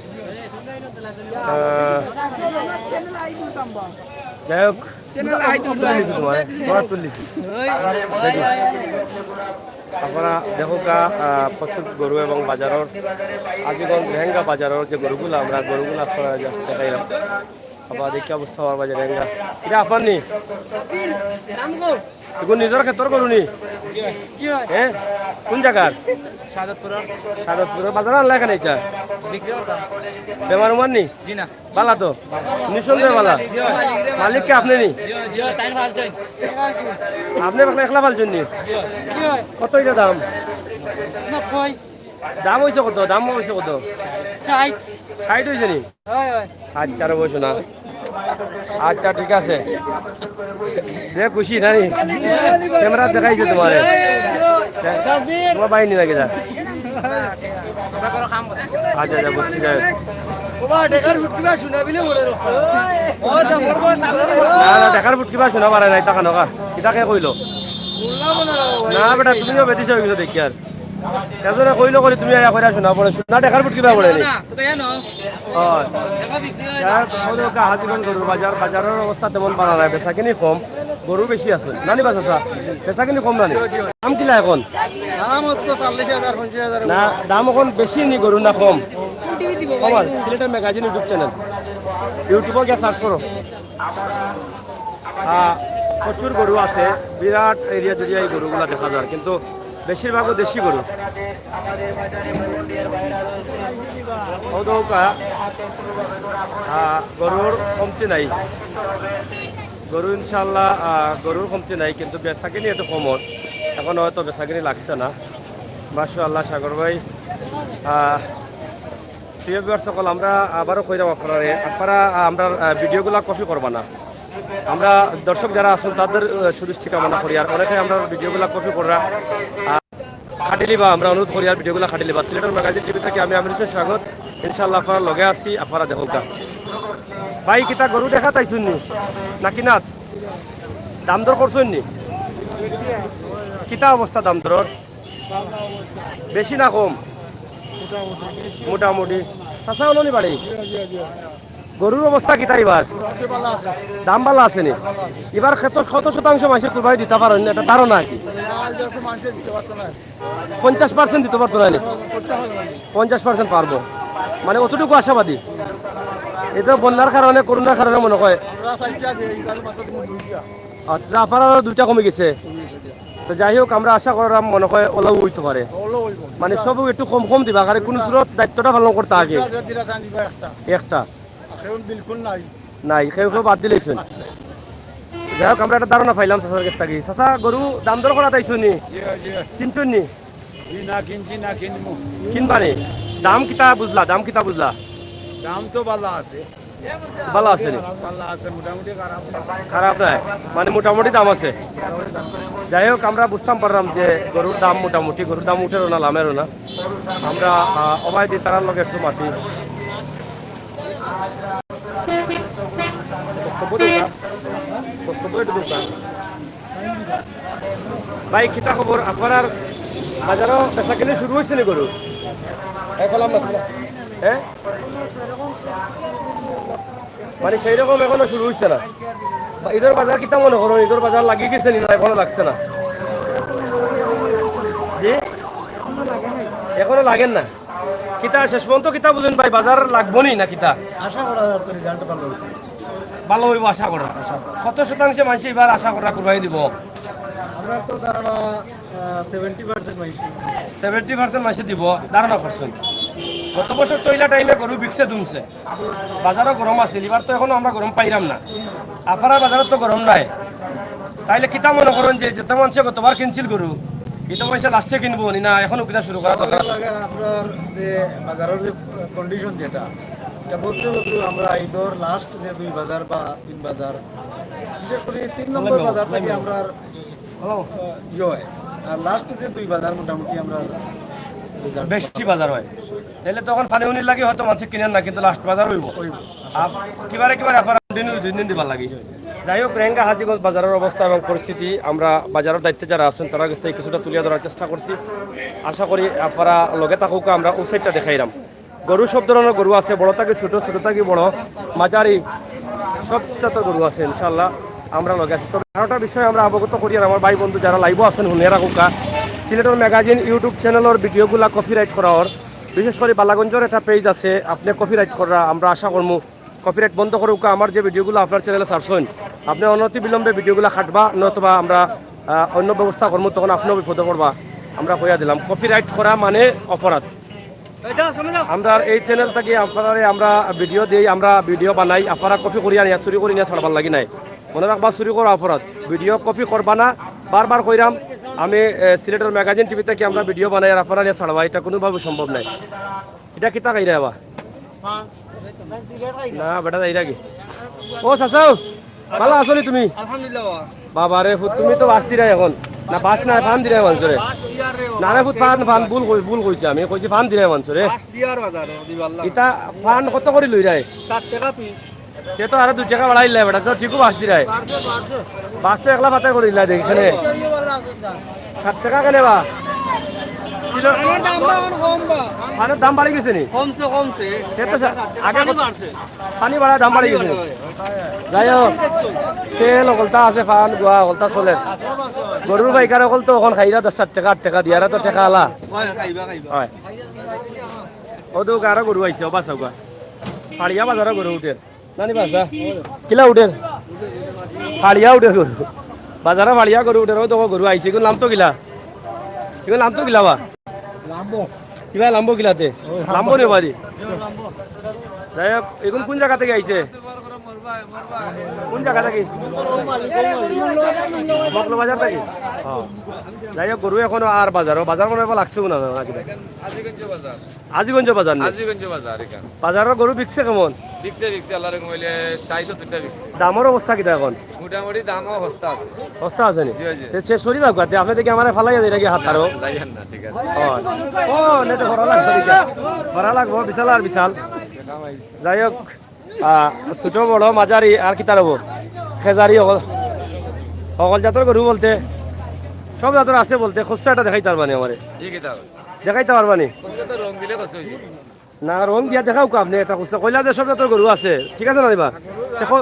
আহ, যাই হোক, তুলিছি তোমার, তোমার তুলিছি। দেখি। আপনারা দেখউক্কা, আহ, প্রচুর গরু এবং বাজারর, আজিগঞ্জ লেহেঙ্গা বাজারর যে গরুগুলা, আমরা গরুগুলা আপনারা just দেখাইলাম। আবার দেখি অবস্থা আমার বাজারে লেহেঙ্গা। এটা আপনার নি? এখন নিজর খেতর গরু নি? হ্যাঁ? কোন জাগার? শাহাদতপুর। শাহাদতপুর। বাজারো আনলা কেনে ইটা? বিক্রি করতাম। বেমার উমার নি? জি না। বালা তো? নিঃসন্দেহে বালা। মালিক কে আপনে নি? জি, জি, তাই ফালছইন। আপনে একলা, একলা ফালছইন নি? জি। কত ইটা দাম? নব্বই। দাম অইছে কত? দাম অইছে কত? ষাইট। ষাইট অইছে নি? অয়, অয়। আচ্ছা, আর বসো না। আচ্ছা, ঠিক আছে। যে খুশি না নি? ক্যামেরা দেখাইছে তোমারে। তোমার বাহিনী নাকি দা? আচ্ছা, আচ্ছা, বুঝছি, যাই হোক। না, না, টেকার ফুটকিবা শোনা পারে নাই, তা কানো কা। ইটা কে কইলো? না, বেটা, তুমিও বেদিশা অই গেছো দেখি আর। এজনে কইলো করি তুমি আইয়া কইরা শোনা পারে। না, টেকার ফুটকিবা পারে নি। অয়। যাই হোক, হাজিগঞ্জ গরুর বাজার, বাজারর অবস্থা তেমন বালা নায়, বেচাকিনি কম, গরু বেশি আছে। না নি বা চাচা, বেচাকিনি কম না নি? দাম কিলা এখন? দাম অত চল্লিশ হাজার, পঞ্চাশ হাজার। না, দাম এখন বেশি নি গরু না কম? কম আর, সিলেটের ম্যাগাজিন YouTube channel, YouTube-ও গিয়া search করো। আহ, প্রচুর গরু আছে, বিরাট area জুড়িয়া এই গরুগুলা দেখা যায়, কিন্তু বেশিরভাগও দেশি গরু। ও তো কা-, আহ, গরুর কমতি নাই, গরু ইনশাআল্লাহ, আহ, গরুর কমতি নাই, কিন্তু বেচাকিনি একটু কম অর। এখন হয়তো বেচাকিনি লাগছে না। মাশাআল্লাহ, সাগর ভাই, আহ, প্রিয় viewers সকল, আমরা আবারও কইরাম আপনারারে, আপনারা, আহ, আমরার, আহ, video গুলা copy করবা না। আমরা দর্শক যারা আছইন তাদের, আহ, সুদৃষ্টি কামনা করি। আর অনেকে আমরার video গুলা copy কররা, আহ, কাটিলিবা, আমরা অনুরোধ করি আর video গুলা কাটিলিবা। সিলেটের ম্যাগাজিন টিভি থাকি আমি আমির হোসেন স্বাগত। ইনশাআল্লাহ আপনারার লগে আছি, আপনারা দেখউক্কা। ভাই, কিতা গরু দেখাত আইছইন নি? না কিনাত? দাম দর করছইন নি? কিতা অবস্থা দাম দরর? বেশি না কম? মোটামুটি। চাচা, অনো নি বাড়ি? গরুর অবস্থা কিতা ইবার? দাম বালা আছে নি? ইবার কত, কত শতাংশ মানষে কুরবানি দিতা পারইন, এটা ধারণা কি? পঞ্চাশ percent দিতা পারতো না নি? পঞ্চাশ percent পারবো, মানে অতটুকু আশাবাদী। এটা বন্যার কারণে, করোনার কারণে মনে হয়। আচ্ছা, আপনারার দুইটা কমি গেছে। তো যাই হোক, আমরা আশা কররাম মনে হয় অলাউ অইতো পারে। মানে সব একটু কম কম দিবা, কারণ কুনু সুরত দায়িত্বটা পালন করতা আগে। একটা। নাই, কেউ কেউ বাদ দিলাইছইন। যাই হোক, আমরা একটা ধারণা পাইলাম চাচার গেছ থাকি। চাচা, গরু দাম দর করাত আইছইন নি? কিনছইন নি? জি না, কিনছি না, কিনমু। কিনবা নি? দাম কিতা বুঝলা? দাম কিতা বুঝলা? দাম তো বালা আছে। বালা আছে নি? বালা আছে, মোটামুটি খারাপ না। খারাপ নায়, মানে মোটামুটি দাম আছে। যাই হোক, আমরা বুঝতাম পারলাম যে গরুর দাম মোটামুটি, গরুর দাম উঠেরও না, লামেরও না। আমরা, আহ, ওবায়দি তারার লগে একটু মাতি। বক্তব্য দেউক্কা। বক্তব্য একটু দেউক্কা। ভাই, কিতা খবর? আপনারার বাজারো বেচাকিনি শুরু অইছে নি গরু? এই কলাম না, হ্যাঁ? মানে সেই রকম এখনো শুরু অইছে না। বা ঈদর বাজার কিতা মনে করো? ঈদর বাজার লাগি গেছে নি না এখনো লাগছে না? জি? এখনো লাগের না। কিতা শেষ পর্যন্ত কিতা বুঝইন ভাই, বাজার লাগবো নি না কিতা? আশা করা যায় তো result ভালো অইবো। ভালো অইবো আশা করা। আশা করা। কত শতাংশে মানষে ইবার আশা করা কুরবানি দিবো? আমরার তো ধারণা, আহ, seventy percent মানষে। Seventy percent মানষে দিবো, ধারণা করছইন। গত বছর তো ইলা time-এ গরু বিকছে দুমছে। বাজারও গরম আছিল, ইবার তো এখনো আমরা গরম পাইরাম না। আপনারার বাজারও তো গরম নাই, তাইলে কিতা মনে করইন যে যেতা মানষে গতবার কিনছিল গরু, ইতা মানষে last-এ কিনবো নি না এখনো কিনা শুরু করা দরকার? লাগে আমরার যে বাজারর যে condition যেটা, এটা বছরে বছরে আমরা ঈদর last যে দুই বাজার বা তিন বাজার, বিশেষ করি তিন নম্বর বাজার থাকি আমরার ইয়ে হয়, আর লাস্ট যে দুই বাজার মোটামুটি আমরা রেজাল্ট বেশি বাজার হয়, তাইলে তখন পানি উনির লাগি হয়তো মানষে কিনের না, কিন্তু লাস্ট বাজার অইবো। অইবো। আর কিবারে কিবারে আপনারা কন্টিনিউ দুই দিন দিবার লাগি। যাই হোক, রেহেঙ্গা হাজীগঞ্জ বাজারর অবস্থা এবং পরিস্থিতি আমরা বাজারর দায়িত্বে যারা আছইন, তারার গেছ থাকি কিছুটা তুলিয়া ধরার চেষ্টা করছি। আশা করি আপনারা লগে থাকউক্কা, আমরা অউ সাইডটা দেখাইরাম। গরু সব ধরনর গরু আছে, বড় থাকি ছোট, ছোট থাকি বড়, মাঝারি, সব জাতর গরু আছে ইনশাআল্লাহ। আমরা লগে আছি। তবে আরোটা বিষয় আমরা অবগত করিয়ার, আমার ভাই বন্ধু যারা লাইভো আছইন, হুনিয়া রাখউক্কা। সিলেটর ম্যাগাজিন YouTube চ্যানেলর ভিডিওগুলা কপিরাইট করা অর, বিশেষ করি বালাগঞ্জর একটা পেজ আছে, আপনে কপিরাইট কররা, আমরা আশা করমু কপিরাইট বন্ধ করউক্কা। আমার যে ভিডিওগুলা আপনার চ্যানেলে ছাড়ছইন, আপনে অনতিবিলম্বে ভিডিওগুলা কাটবা, নতুবা আমরা, আহ, অন্য ব্যবস্থা করমু, তখন আপনেও বিপদো পড়বা। আমরা কইয়া দিলাম, কপিরাইট করা মানে অপরাধ। আমরার এই চ্যানেল থাকি আপনারারে আমরা ভিডিও দেই, আমরা ভিডিও বানাই, আপনারা কপি করিয়া নিয়া, চুরি করি নিয়া ছাড়বার লাগি নায়। মনো রাখবা, চুরি করা অপরাধ। ভিডিও কপি করবা না, বারবার কইরাম। আমি, এ, সিলেটর ম্যাগাজিন টিভি থাকি আমরা ভিডিও বানাই আর আপনারা নিয়া ছাড়বা, ইটা কুনুভাবে সম্ভব নায়। ইটা কিতা খাইরায় বা? না, বেটা যাইরা কি? ও চাচাও, ভালা আছো নি তুমি? আলহামদুলিল্লাহ বাবা। বাবা রে ফুত, তুমি তো বাঁশ দিরায় অখন। না, বাঁশ নায়, ফান দিরায় মানষরে। বাঁশ দিয়ার রে বাবা। না রে ফুত, ফান, ফান, ভুল কই-, ভুল কইছি আমি, কইছি ফান দিরায় মানষরে। বাঁশ দিয়ার বাজার, দিবাল্লা। ইতা ফান কত করি লইরায়? সাত টেকা পিস। তে তো আরো দুই টেকা বাড়াইলা বেটা, তো ঠিকউ বাঁশ দিরায়। বাড়ছে, বাড়ছে। বাঁশ তো একলা পাতায় করিলা দেখি এখানে। এই যে বালা আছে না। সাত টেকা কেনে বা? কিলো? ফানর দাম বা অখন কম বা। ফানর দাম বাড়ি গেছে নি? কমছে, কমছে। তে তো সা-, আগে পানি কত? বাড়ছে। পানি বাড়ায় দাম বাড়ি গেছে নি? যাই হোক, তেল অকলতা আছে, ফান গুয়া অকলতা চলের। গরুর পাইকার অকল তো অখন খাইরা দশ, সাত টেকা, আট টেকা দিয়া, এরা তো টেকা আলা। অয়, খাইবা, খাইবা। অয়। অউ দেখউক্কা আরো গরু আইছে, অউ বাছাউক্কা। ফাড়িয়া বাজারো গরু উঠের। না নি বাছা? কিলা উঠের? ফাড়িয়া উঠের গরু। বাজারো ফাড়িয়া গরু উঠের, অউ দেখো গরু আইছে। ইগুর নাম তো কিলা? ইগুর নাম তো কিলা বা? লাম্বো। কিবা লাম্বো কিলাতে? লাম্বো নি বাড়ি? যাই হোক, ইগুন কুন জাগা থাকি আইছে? কুন জাগা থাকি? মগলবাজার থাকি? অয়। যাই হোক, গরু অখনো আর বাজারো, বাজার মনে অয় লাগছেও না, না কিতা? আজিগঞ্জ বাজার। আজিগঞ্জ বাজার নি? আজিগঞ্জ বাজার ইখান। বাজারর গরু বিকছে কেমন? বিকছে, বিকছে, আল্লার হুকুম অইলে ষাইট সত্তইরটা বিকছে। দামর অবস্থা কিতা অখন? মোটামুটি দামও হস্তা আছে। হস্তা আছে নি? জি, জি। তে শেষ করি যাউক্কা, তে আপনে দেখি আমারে ফালাইয়া দেইরা গি হাত আরো। যাইয়েন না, ঠিক আছে। অয়। ও, নে তো ভরা লাগবো, ভরা লাগবো, বিশাল আর বিশাল। যাই হোক, আহ, ছোট বড় মাঝারি আর কিতা অইবো? খেজারি অকল, অকল জাতর গরু বলতে, সব জাতর আছে বলতে, খুচরা একটা দেখাইতা পারবা নি আমারে? ই কিতা? দেখাইতা পারবা নি? খুচরা তো রং দিলে খুচরা অইছে। না, রং দিয়া দেখাউক্কা আপনে একটা খুচরা। কইলা যে সব জাতর গরু আছে, ঠিক আছে না দিবা? দেখো,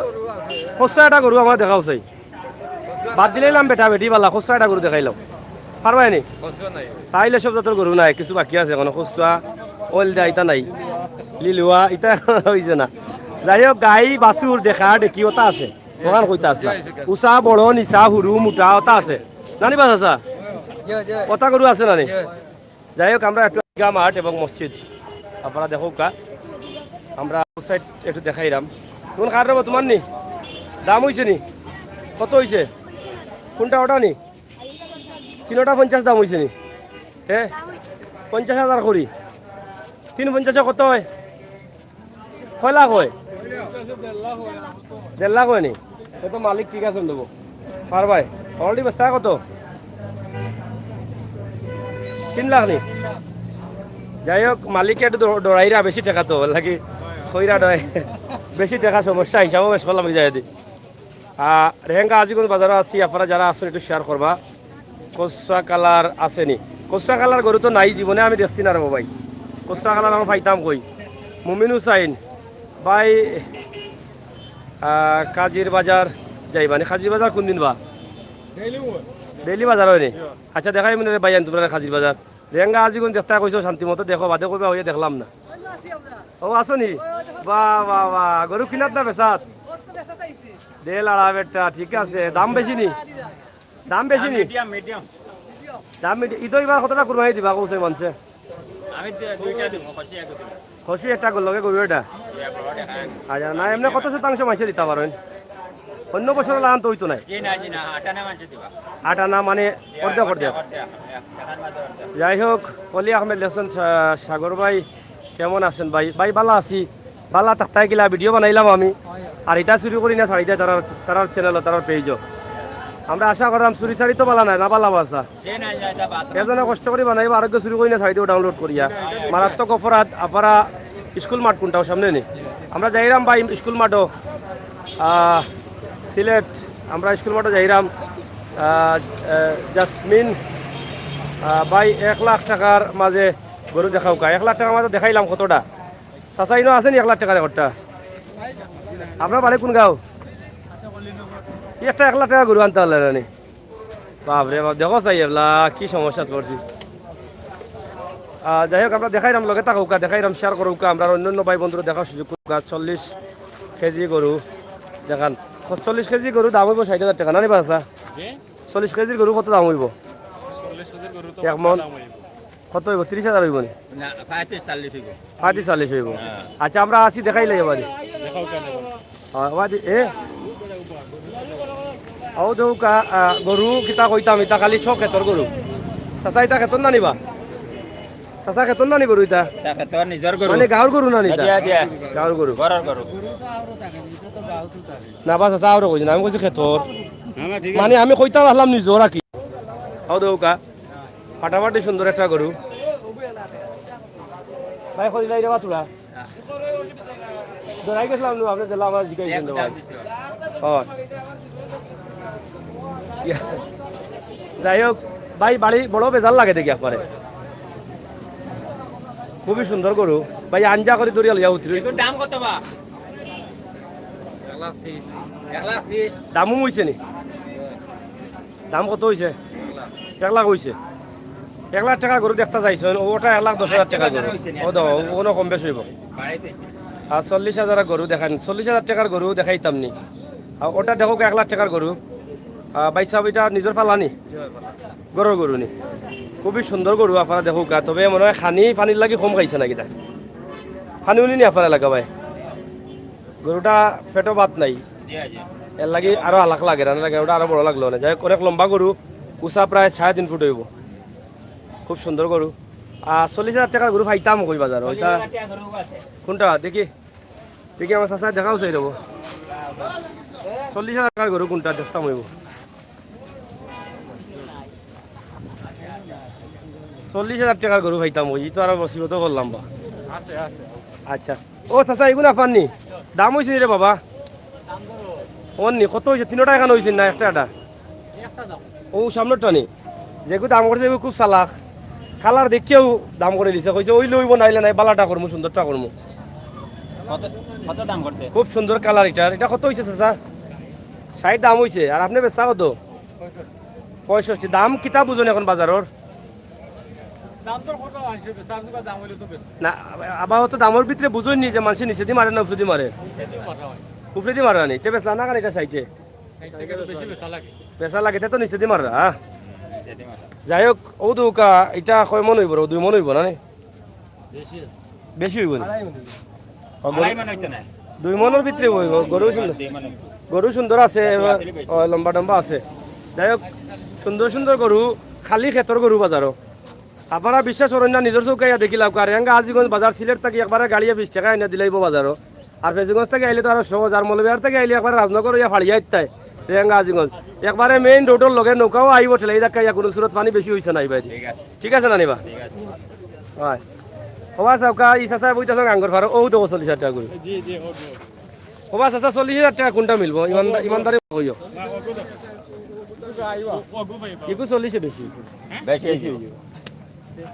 খুচরা একটা গরু আমারে দেখাও চাই। বাদ দিলাইলাম বেটা বেটি বালা, খুচরা একটা গরু দেখাইলাও। পারবায় নি? খুচরা নাই। তাইলে সব জাতর গরু নাই, কিছু বাকি আছে অখনো। খুচরা, অইল দা, ইতা নাই। লিলুয়া, ইতা অইছে না। যাই হোক, গাই, বাছুর, ডেকা, ডেকি, অতা আছে। অখান কইতা আছলা। উচা, বড়, নিচা, হুরু, মুটা, অতা আছে। না নি বা চাচা? অতা গরু আছে না নি? যাই হোক, আমরা একটু ঈদগাহ মাঠ এবং মসজিদ আপনারা দেখউক্কা। আমরা অউ সাইড একটু দেখাইরাম। কুন কার রে বা, তুমার নি? দাম অইছে নি? কত অইছে? কুনটা অটা নি? তিনোটা পঞ্চাশ দাম অইছে নি? হে? পঞ্চাশ হাজার করি। তিন পঞ্চাশে কত অয়? কয় লাখ অয়? দেড় লাখ অয় নি? তে তো মালিক ঠিক আছইন দেবো। পারবায়। Already বেচতা কত? তিন লাখ নি? যাই হোক, মালিকে একটু ড-, ডরাইরা বেশি টেকা তো, লাগি কইরা ডরাই। বেশি টেকা সমস্যা, হিসাবও বেশ করলাম, যাই দি। আহ, রেহেঙ্গা আজিগঞ্জ বাজারো আছি, আপনারা যারা আছইন একটু share করবা। কচুয়া কালার আছে নি? কচুয়া কালার গরু তো নাই, জীবনে আমি দেখছি না রে বা ভাই। কচুয়া কালার আমি পাইতাম কই? মুমিন হুসাইন ভাই, আহ, কাজির বাজার যাইবা নি? কাজির বাজার কুন দিন বা? ডেইলি বাজার অয় নি? আচ্ছা, দেখাই মনে রে ভাই, আন তুমরারে কাজির বাজার। রেহেঙ্গা আজিগঞ্জ দেখতায় কইছো, শান্তি মতো দেখো, বাদে কইবা অইয়া দেখলাম না। ও, আছো নি? বাহ, বাহ, বাহ। গরু কিনাত না বেচাত? দে লাড়া বেটা, ঠিক আছে। দাম বেশি নি? দাম বেশি নি? Medium, medium. দাম মিডি-, ইদো ইবার কতটা কুরবানি দিবা কওছে মানষে? আমি দে-, দুইটা দিব, খাসি একটা দিব। খাসি একটা গরু লগে গরু এটা? ইয়া, বড় দেখা। আচ্ছা, না, এমনে কত শতাংশ মানষে দিতা পারইন? অন্য বছর লাগান তো অইতো নায়। জি না, জি না, আটানা মানষে দিবা। আটানা মানে অর্ধেক, অর্ধেক। অর্ধেক, অর্ধেক, দেখার মাঝে অর্ধেক। যাই হোক, অলি আহমেদ লেখছইন, সা-, সাগর ভাই, কেমন আছেন ভাই? ভাই, ভালা আছি। ভালা থাকতায় কিলা, ভিডিও বানাইলাম আমি। আর ইটা চুরি করি না ছাড়ি দেয় তারার, তারার চ্যানেলো, তারার পেজো। আমরা আশা করলাম চুরি চারি তো বালা নায়, না বালা বাসা। এজন্য কষ্ট করি বানাইবা, আরোগ্য চুরি করি না, সাইডে ডাউনলোড করিয়া। মারাত্মক অপরাধ। আপনারা স্কুল মাঠ কোনটা, ও সামনে নি? আমরা যাইরাম ভাই স্কুল মাঠও, আহ, সিলেট, আমরা স্কুল মাঠও যাইরাম। আহ, আহ, জাসমিন, আহ, ভাই, এক লাখ টাকার মাঝে গরু দেখাউক্কা। এক লাখ টাকার মাঝে দেখাইলাম কতটা? চাচা, ইনো আছে নি এক লাখ টাকার একটা? আপনার বাড়ি কোন গাঁও? একটা এক লাখ টাকা গরু আনতা পারলা না নি? বাপ রে বাপ, দেখো চাই এবলা কি সমস্যাত পড়ছি। আহ, যাই হোক, আমরা দেখাইরাম, লগে থাকউক্কা, দেখাইরাম, শেয়ার করউক্কা, আমরা অন্যান্য ভাই বন্ধুরা দেখার সুযোগ করউক্কা। চল্লিশ কেজি গরু দেখান, চল্লিশ কেজি গরু দাম অইবো ষাইট হাজার টাকা, না নি বা চাচা? চল্লিশ কেজির গরু কত দাম অইবো? এক মন? কত অইবো? তিরিশ হাজার অইবো নি? না, পঁয়ত্রিশ চল্লিশ অইবো। পঁয়ত্রিশ চল্লিশ অইবো। আচ্ছা, আমরা আছি, দেখাইলাই এবারে। অয়, এবারে, এ? অউ দেউক্কা, আহ, গরু কিতা কইতাম, ইতা খালি সব খেতর গরু। চাচা, ইতা খেতর না নি বা? চাচা, খেতর না নি গরু ইতা? ইতা খেতর, নিজর গরু। মানে গাঁওর গরু না নি ইতা? জি, জি। গাঁওর গরু। ঘরর গরু। না বা চাচা, আরো কইছি না, আমি কইছি খেতর। না, না, ঠিক আছে। মানে আমি কইতাম আছলাম নিজর আর কি। অউ দেউক্কা। ফাটাফাটি সুন্দর একটা গরু। ভাই, কই যাই রে বা তোরা? ধরাই গেছিলাম নু, আপনি দিলা আমার জিজ্ঞাসা করতে পারেন। অয়। ইয়া। যাই হোক, ভাই, বাড়ি বড় বেজার লাগে দেখি একবারে। খুবই সুন্দর গরু। ভাই, আঞ্জা করি ধরিয়া লইয়া উতরি। এগুর দাম কত বা? এক লাখ ত্রিশ। এক লাখ ত্রিশ। দামও অইছে নি? দাম কত অইছে? এক লাখ অইছে। এক লাখ টাকার গরু দেখতা চাইছইন, ওটা এক লাখ দশ হাজার টাকার গরু। ও দেখো, ও কোনো কম বেশ অইবো। আর চল্লিশ হাজার গরু দেখান, চল্লিশ হাজার টাকার গরু দেখাইতাম নি। আর ওটা দেখো এক লাখ টাকার গরু। আহ, ভাই সাহেব, ইটা নিজর পালা নি? ঘরর গরু নি? খুবই সুন্দর গরু, আপনারা দেখউক্কা। তবে মনে অয় খানি পানির লাগি কম খাইছে না কিতা? পানি উনি নি আপনারা লাগা ভাই? গরুটা পেটো ভাত নাই, এর লাগি আরো হালাক লাগে, রানা লাগে, ওটা আরো বড় লাগলো না। যাই হোক, অনেক লম্বা গরু, উচা প্রায় সাড়ে তিন ফুট অইবো। খুব সুন্দর গরু। আর চল্লিশ হাজার টাকার গরু পাইতাম কই বাজারো? ওইটা কোনটা দেখি, দেখি আমার চাচা দেখাও চাই রবো। চল্লিশ হাজার টাকার গরু কোনটা দেখতাম অইবো? চল্লিশ হাজার টাকার গরু পাইতাম অই, ই তো আরো মুসিবত করলাম বা। আছে, আছে। আচ্ছা। ও চাচা, এগুন আপনার নি? দাম অইছে নি রে বাবা? অর নি, কত অইছে? তিনোটা এখান অইছে না, একটা একটা? অউ সামনেরটা নি? যেগু দাম করছে, এগু খুব চালাক। কালার দেখিয়াউ দাম করি দিছে, কইছে, "অইলে অইবো, নাইলে নাই, বালাটা করমু, সুন্দরটা করমু।" কত, কত দাম করছে? খুব সুন্দর কালার ইটার। ইটা কত অইছে চাচা? ষাইট দাম অইছে। আর আপনে বেচতা কত? পঁয়ষট্টি। দাম কিতা বুঝইন এখন বাজারর? দাম তো কত আনছে, বেচার যুগা দাম অইলে তো বেচবো। না, আবার অত দামর ভিতরে বুঝইন নি যে মানষে নিচেদি মারে না উপরেদি মারে? নিচেদি মারা অয়। উপরেদি মারা নি, তে বেচলা না কেনে ইটা ষাইটে? ষাইট টাকা তো বেশি বেচা লাগে। বেচা লাগে, তে তো নিচেদি মাররা, হ্যাঁ? যাই হোক, অউ দেউক্কা, ইটা কয় মন অইবো রে? দুই মন অইবো না নি? বেশি। বেশি অইবো নি? আড়াই মন অইবো। ও, গরু আড়াই মন অইতো না। দুই মনর ভিতরে অইবো, গরু সুন্দর। দুই মন অইবো। গরু সুন্দর আছে, ও, লম্বা টম্বা আছে। যাই হোক, সুন্দর সুন্দর গরু, খালি খেতর গরু বাজারো। আপনারা বিশ্বাস করইন না, নিজর চউখে আইয়া দেখিলাউক্কা, রেঙ্গা হাজীগঞ্জ বাজার সিলেট থাকি একবারে গাড়িয়ে বিশ টাকা আনিয়া দিলাইবো বাজারো। আর ফেঞ্চুগঞ্জ থাকি আইলে তো আরো সহজ, আর মৌলভীবাজার থাকি আইলে একবারে রাজনগর অইয়া ফাড়িয়া আইতায়, রেঙ্গা হাজীগঞ্জ। একবারে মেইন রোডর লগে নৌকাও আইবো, ঠেলাই ধাক্কা ইয়া কোনো সুরত পানি বেশি অইছে না ইবায়দি। ঠিক আছে। ঠিক আছে না নি বা? ঠিক আছে। অয়। ওবা চাউক্কা, ই চাচায় বইতাছইন আঙ্গর ফারো, অউ দেখো চল্লিশ হাজার টাকা গরু। জি, জি, ওকে। ওবা চাচা, চল্লিশ হাজার টাকা কোনটা মিলবো? ইমানদা-, ইমানদারি কইও। ইগু চল্লিশে বেশি। বেশি অইবো।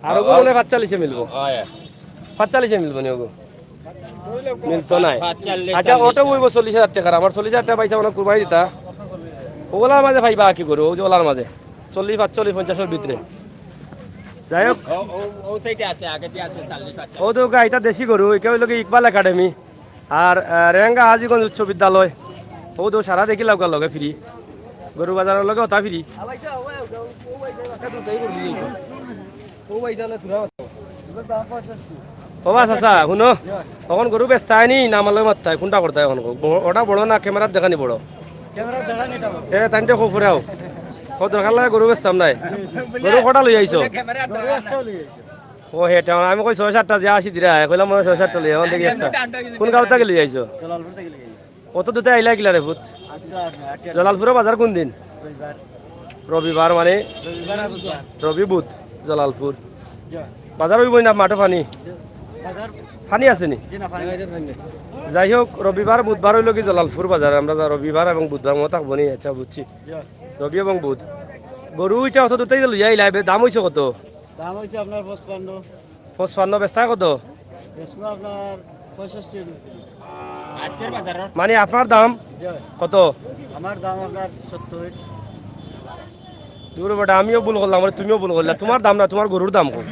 আর অগু মনে অয় পাঁচচল্লিশে মিলবো। অয়। পাঁচচল্লিশে মিলবো নি অগু? মিলতো নায়। পাঁচচল্লিশ, আচ্ছা, চল্লিশ। ওটাও অইবো চল্লিশ হাজার টাকার। আমার চল্লিশ হাজার টাকা পাইছা, অনেক কুরবানি দিতা। অগুলার মাঝে পাইবা আর কি গরু, অউ যে অলার মাঝে। চল্লিশ, পাঁচচল্লিশ, পঞ্চাশর ভিতরে। যাই হোক। ও, ও, ও সাইডে আছে, আগেদি আছে, চল্লিশ, পাঁচচল্লিশ। অউ দেউক্কা, ইটা দেশি গরু, ইটা অইলো কি ইকবাল একাডেমি। আর, আহ, রেঙ্গা হাজীগঞ্জ উচ্চ বিদ্যালয়। অউ দেও সারা দেখিলাউক্কা লগে ফিরি। গরু বাজারর লগে অতা ফিরি। ওবা চাচা, হুনো, অখন গরু বেচতায় নি, না আমার লগে মাততায়, কোনটা করতায় অখন? ব-, ওটা বড় না, ক্যামেরাত দেখানি বড়? এ, তাইনতে কও ফুরাও। কও দরকার লাগে গরু বেচতাম নায়। গরু কটা লই আইছো? ও, হেটা আমি কই ছয় সাতটা যে আশি দিরা, কইলাম মনে অয় ছয় সাতটা লই, অখন দেখি একটা। কোন গাঁও থাকি লই আইছো? অত দুতে আইলা কিলা রে পুত? জলালপুরর বাজার কোন দিন? রবিবার। রবিবার মানে? রবিবার আর বুধবার। রবি বুধ, জলালপুর। জি। বাজার অইবো না মাঠো পানি? বাজার পানি আছে নি? জি না, পানি নাই। যাই হোক, রবিবার বুধবার অইলো কি জলালপুর বাজার, আমরা যা রবিবার এবং বুধবার মতো থাকবো নি। আচ্ছা, বুঝছি। জি। রবি এবং বুধ। গরু ইটা অত দূর থাকি লইয়া আইলা, এবে দাম অইছে কত? দাম অইছে আপনার পঁচপান্ন। পঁচপান্ন, বেচতায় কত? বেচবো আপনার পঁয়ষট্টি। আজকের বাজার মানে আপনার দাম জি। কত? আমার দাম আপনার সত্তর। দূর বেটা, আমিও ভুল করলাম, আরে তুমিও ভুল করলা। তোমার দাম না, তোমার গরুর দাম কম।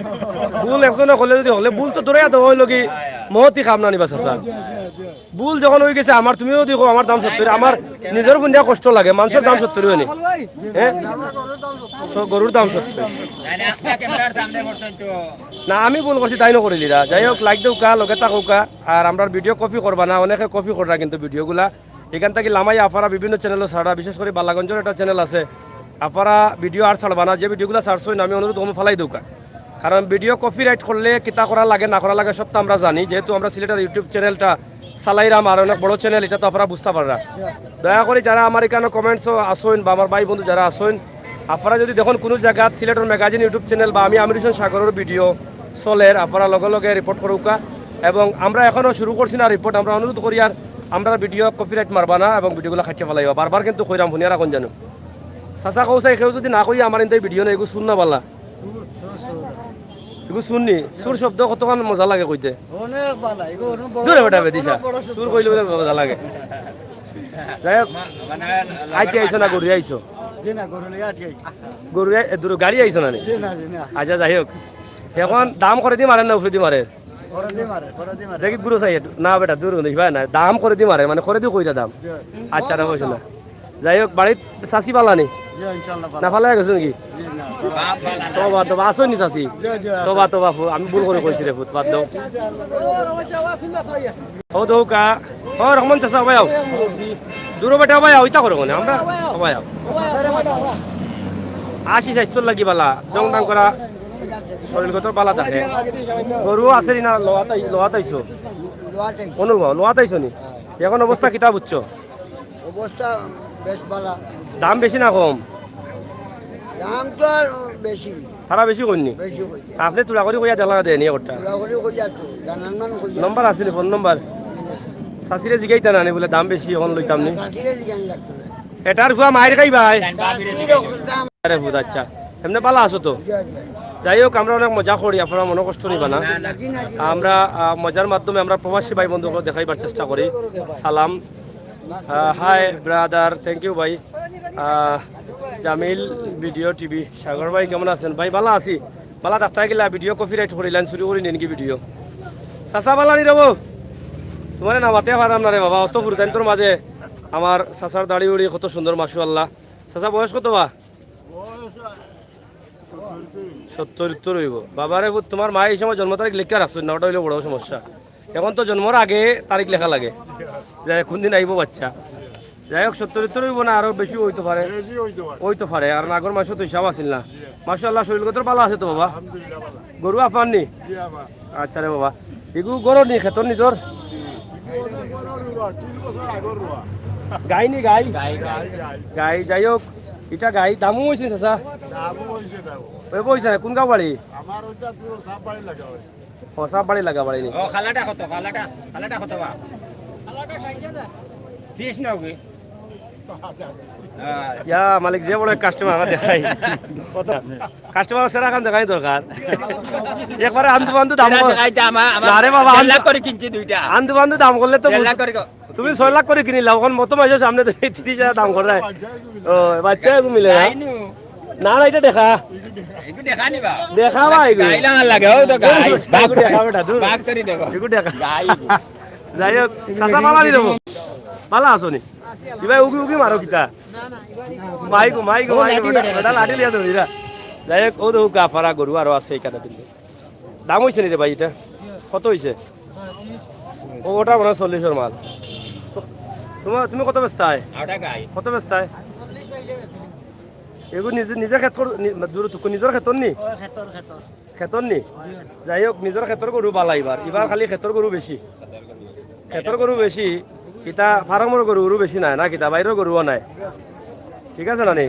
ভুল একজনে করলে যদি হলে, ভুল তো ধরে তো অইলো কি, মহতি খাম না নিবা চাচা। ভুল যখন অই গেছে আমার, তুমিও দেখো আমার দাম সত্তর, আমার নিজর গুন্ডা কষ্ট লাগে, মানষর দাম সত্তর অয়নি। হ্যাঁ? স-, গরুর দাম সত্তর। না, আমি ভুল করছি, তাইন করিলিরা। যাই হোক, like দেউক্কা, লগে থাকউক্কা, আর আমরার video copy করবা না, অনেকে copy কররা কিন্তু video গুলা। ইখান থাকি লামাই আফারা বিভিন্ন channel-ও ছাড়রা, বিশেষ করি বালাগঞ্জর একটা channel আছে, আফারা video আর ছাড়বা না, যে video গুলা ছাড়ছইন আমি অনুরোধ করমু ফালাই দেউক্কা। কারণ video copyright করলে কিতা করা লাগে না করা লাগে সবতা আমরা জানি, যেহেতু আমরা সিলেটের YouTube channel-টা চালাইরাম আর অনেক বড় channel, ইটা তো আফারা বুঝতা পাররা। দয়া করি যারা আমার ইখানো comments-ও আছইন বা আমার ভাই বন্ধু যারা আছইন, আফারা যদি দেখইন কুনু জাগাত সিলেটের magazine YouTube channel বা আমি আমির হোসেন সাগরর video চলের, আফারা লগে লগে report করউক্কা। এবং আমরা এখনো শুরু করছি না report, আমরা অনুরোধ করি আর আমরার video copyright মারবা না এবং video গুলা কাটিয়া ফালাইবা। বারবার কিন্তু কইরাম, হুনিয়া রাখইন জানো। চাচা কও চাই, কেউ যদি না কই আমার ইনতে video নাই, এগু চুর না বালা। চুর, চুর, চুর। এগু চুর নি? চুর শব্দ কতখান মজা লাগে কইতে। অনেক বালা, এগু অনেক বড়, দূরে বেটা অনেক বেদিশা। বড় শব্দ। চুর কইলে বুলে মজা লাগে। যাই হোক, মানে, আইতে আইছো না গরু আইছো? জি না, গরু লইয়া আটি আইছি। গরু আই-, এ, দূর গাড়ি আইছো না নি? জি না, জি না। আচ্ছা, যাই হোক, এখন দাম করেদি মারের না উপরেদি মারের? করেদি মারে, করেদি মারে। দেখি গুরু চাই একটু। না বেটা, দূর কিন্তু ইবা না। দাম করেদি মারে, মানে করেদি কইরা দাম। জি। আচ্ছা, না কইছো না। যাই হোক, বাড়িত চাচি বালা নি? জি, ইনশাআল্লাহ বালা। না ফালাই গেছো নাকি? জি, না। তবা, তবা, আছো নি চাচি? জি, জি, আছে। তবা, তবা, ফু-, আমি ভুল করি কইছি রে ফুত, বাদ দেও। ও দেউক্কা, ও রহমান চাচা, ভাই আও। দূর বেটা ভাই আও, ইতা করো মানে, আমরা, ও ভাই আও। আশি ষাইট লাগি বালা, জং ডাং করা, শরীর গতর বালা থাকে। গরু আছে নি না, লওয়াত আই-, লওয়াত আইছো? লওয়াত আইছি। অনুভব, লওয়াত আইছো নি? এখন অবস্থা কিতা বুঝছো? অবস্থা বেশ বালা। দাম বেশি না কম? দাম তো আর বেশি। তারা বেশি কইন নি? বেশি কইছে। আপনে তুলা করি কইয়া দেখলা দেয় নি একটা? তুলা করি কইয়া তো, জানার মান কইয়া। নম্বর আছে নি, ফোন নম্বর? চাচিরে জিগাইতা না নি বুলে দাম বেশি, এখন লইতাম নি? চাচিরে জিগান লাগতো না। এটার ফুয়া মাইর খাইবায়। চাচির দাম। আরে ফুত, আচ্ছা। এমনে বালা আছো তো? জি, জি। যাই হোক, আমরা অনেক মজা করি, আপনারা মনো কষ্ট নিবা না। না, না। আমরা, আহ, মজার মাধ্যমে আমরা প্রবাসী ভাই বন্ধুগুলো দেখাইবার চেষ্টা করি। সালাম। আহ, hi brother, thank you ভাই। আহ, জামিল ভিডিও টিভি, সাগর ভাই কেমন আছেন? ভাই, বালা আছি। বালা থাকতা কিলা, ভিডিও copyright করিলাইন, চুরি করি নেন কি ভিডিও? চাচা বালা নি রবো? তোমারে না মাতে পারলাম না রে বাবা, অত ফুরতাইন্তর মাঝে আমার চাচার দাড়ি উড়ি কত সুন্দর, মাশাআল্লাহ। চাচা, বয়স কত বা? সত্তর উত্তর অইবো। বাবারে, তোমার মায়ে এই সময় জন্ম তারিখ লেখিয়া রাখছইন না, ওটা অইলো বড় সমস্যা। এখন তো জন্মর আগে তারিখ লেখা লাগে, যে কোন দিন আইবো বাচ্চা। যাই হোক, সত্তর উত্তর অইবো না, আরো বেশি অইতো পারে। বেশি অইতো পারে। অইতো পারে, আর আগর মাসে তো হিসাব আছিল না। জি। মাশাআল্লাহ, শরীর গতর বালা আছে তো বাবা? আলহামদুলিল্লাহ, বালা। গরু আফার নি? জি, আফার। আচ্ছা রে বাবা, ইগু গরু নি খেতর নিজর? ইগু অনেক বড় রুয়া, তিন বছর আগর রুয়া। গাই নি গাই? গাই, গাই। গাই, গাই। গাই, যাই হোক, ইটা গাই, দামও অইছে চাচা? দামও অইছে, দামও। ওই বইছে, কোন গাঁও বাড়ি? আমার ওইটা পুরো সাপ বাড়ি লাগা হয়। ও, সাপ বাড়ি লাগা বাড়ি নি? ও, কালাটা কত? কালাটা, কালাটা কত বা? তিরিশ না হবে? হ্যাঁ। ইয়া, মালিক, যে বড় কাস্টমার আমরা দেখাই। কত? কাস্টমার সেরা খান দেখাই দরকার। একবারে আন্দু বান্দু দাম সেরা কর-, দেখাইতে আমার, আমার না রে বাবা, দেড় লাখ আন্দু-, করে কিনছি দুইটা। আন্দু বান্দু দাম করলে তো দেড় লাখ বুঝ-, করে ক-, তুমি ছয় লাখ করে কিনিলাও, এখন মতো মাসের সামনে তো এই তিরিশ হাজার দাম করে। ও, বাচ্চা এগু মিলে না? তাই নু। না, না, এটা দেখা। একটু দেখা নিবা। দেখা বা এগু। গাইলা আমার লাগে, ও তো গাই। এগু দেখা বেটা, দূর। বাঘ করি দেখো। এগু দেখা। গাই। যাই হোক, চাচা বালা নি দেবো। বালা আছো নি? ইবাই উগি উগি মারো কিতা? মাইকো, মাইকো, ও, মাইকো, লাঠি বেটা, বেটা। বেটা লাঠি লিয়া ধরিরা। যাই হোক, ও দেখো গাফারা গরু আরো আছে এখানে কিন্তু। দাম অইছে নি রে ভাই এটা? কত অইছে? ও, ওটা মনে হয় চল্লিশর মাল। তো, তোমার, তুমি কত বেচতায়? ওটা গাই। কত বেচতায়? এগু নিজে, নিজে খেত কর-, নি-, দূর তো, নিজর খেতর নি? ও, খেতর, খেতর। খেতর নি? জি। যাই হোক, নিজর খেতর গরু বালা ইবার। ইবার খালি খেতর গরু বেশি। খেতর গরু বেশি। ইতা ফার্মর গরু, গরু বেশি নাই, না কিতা? বাইরর গরুও নাই। ঠিক আছে না নি?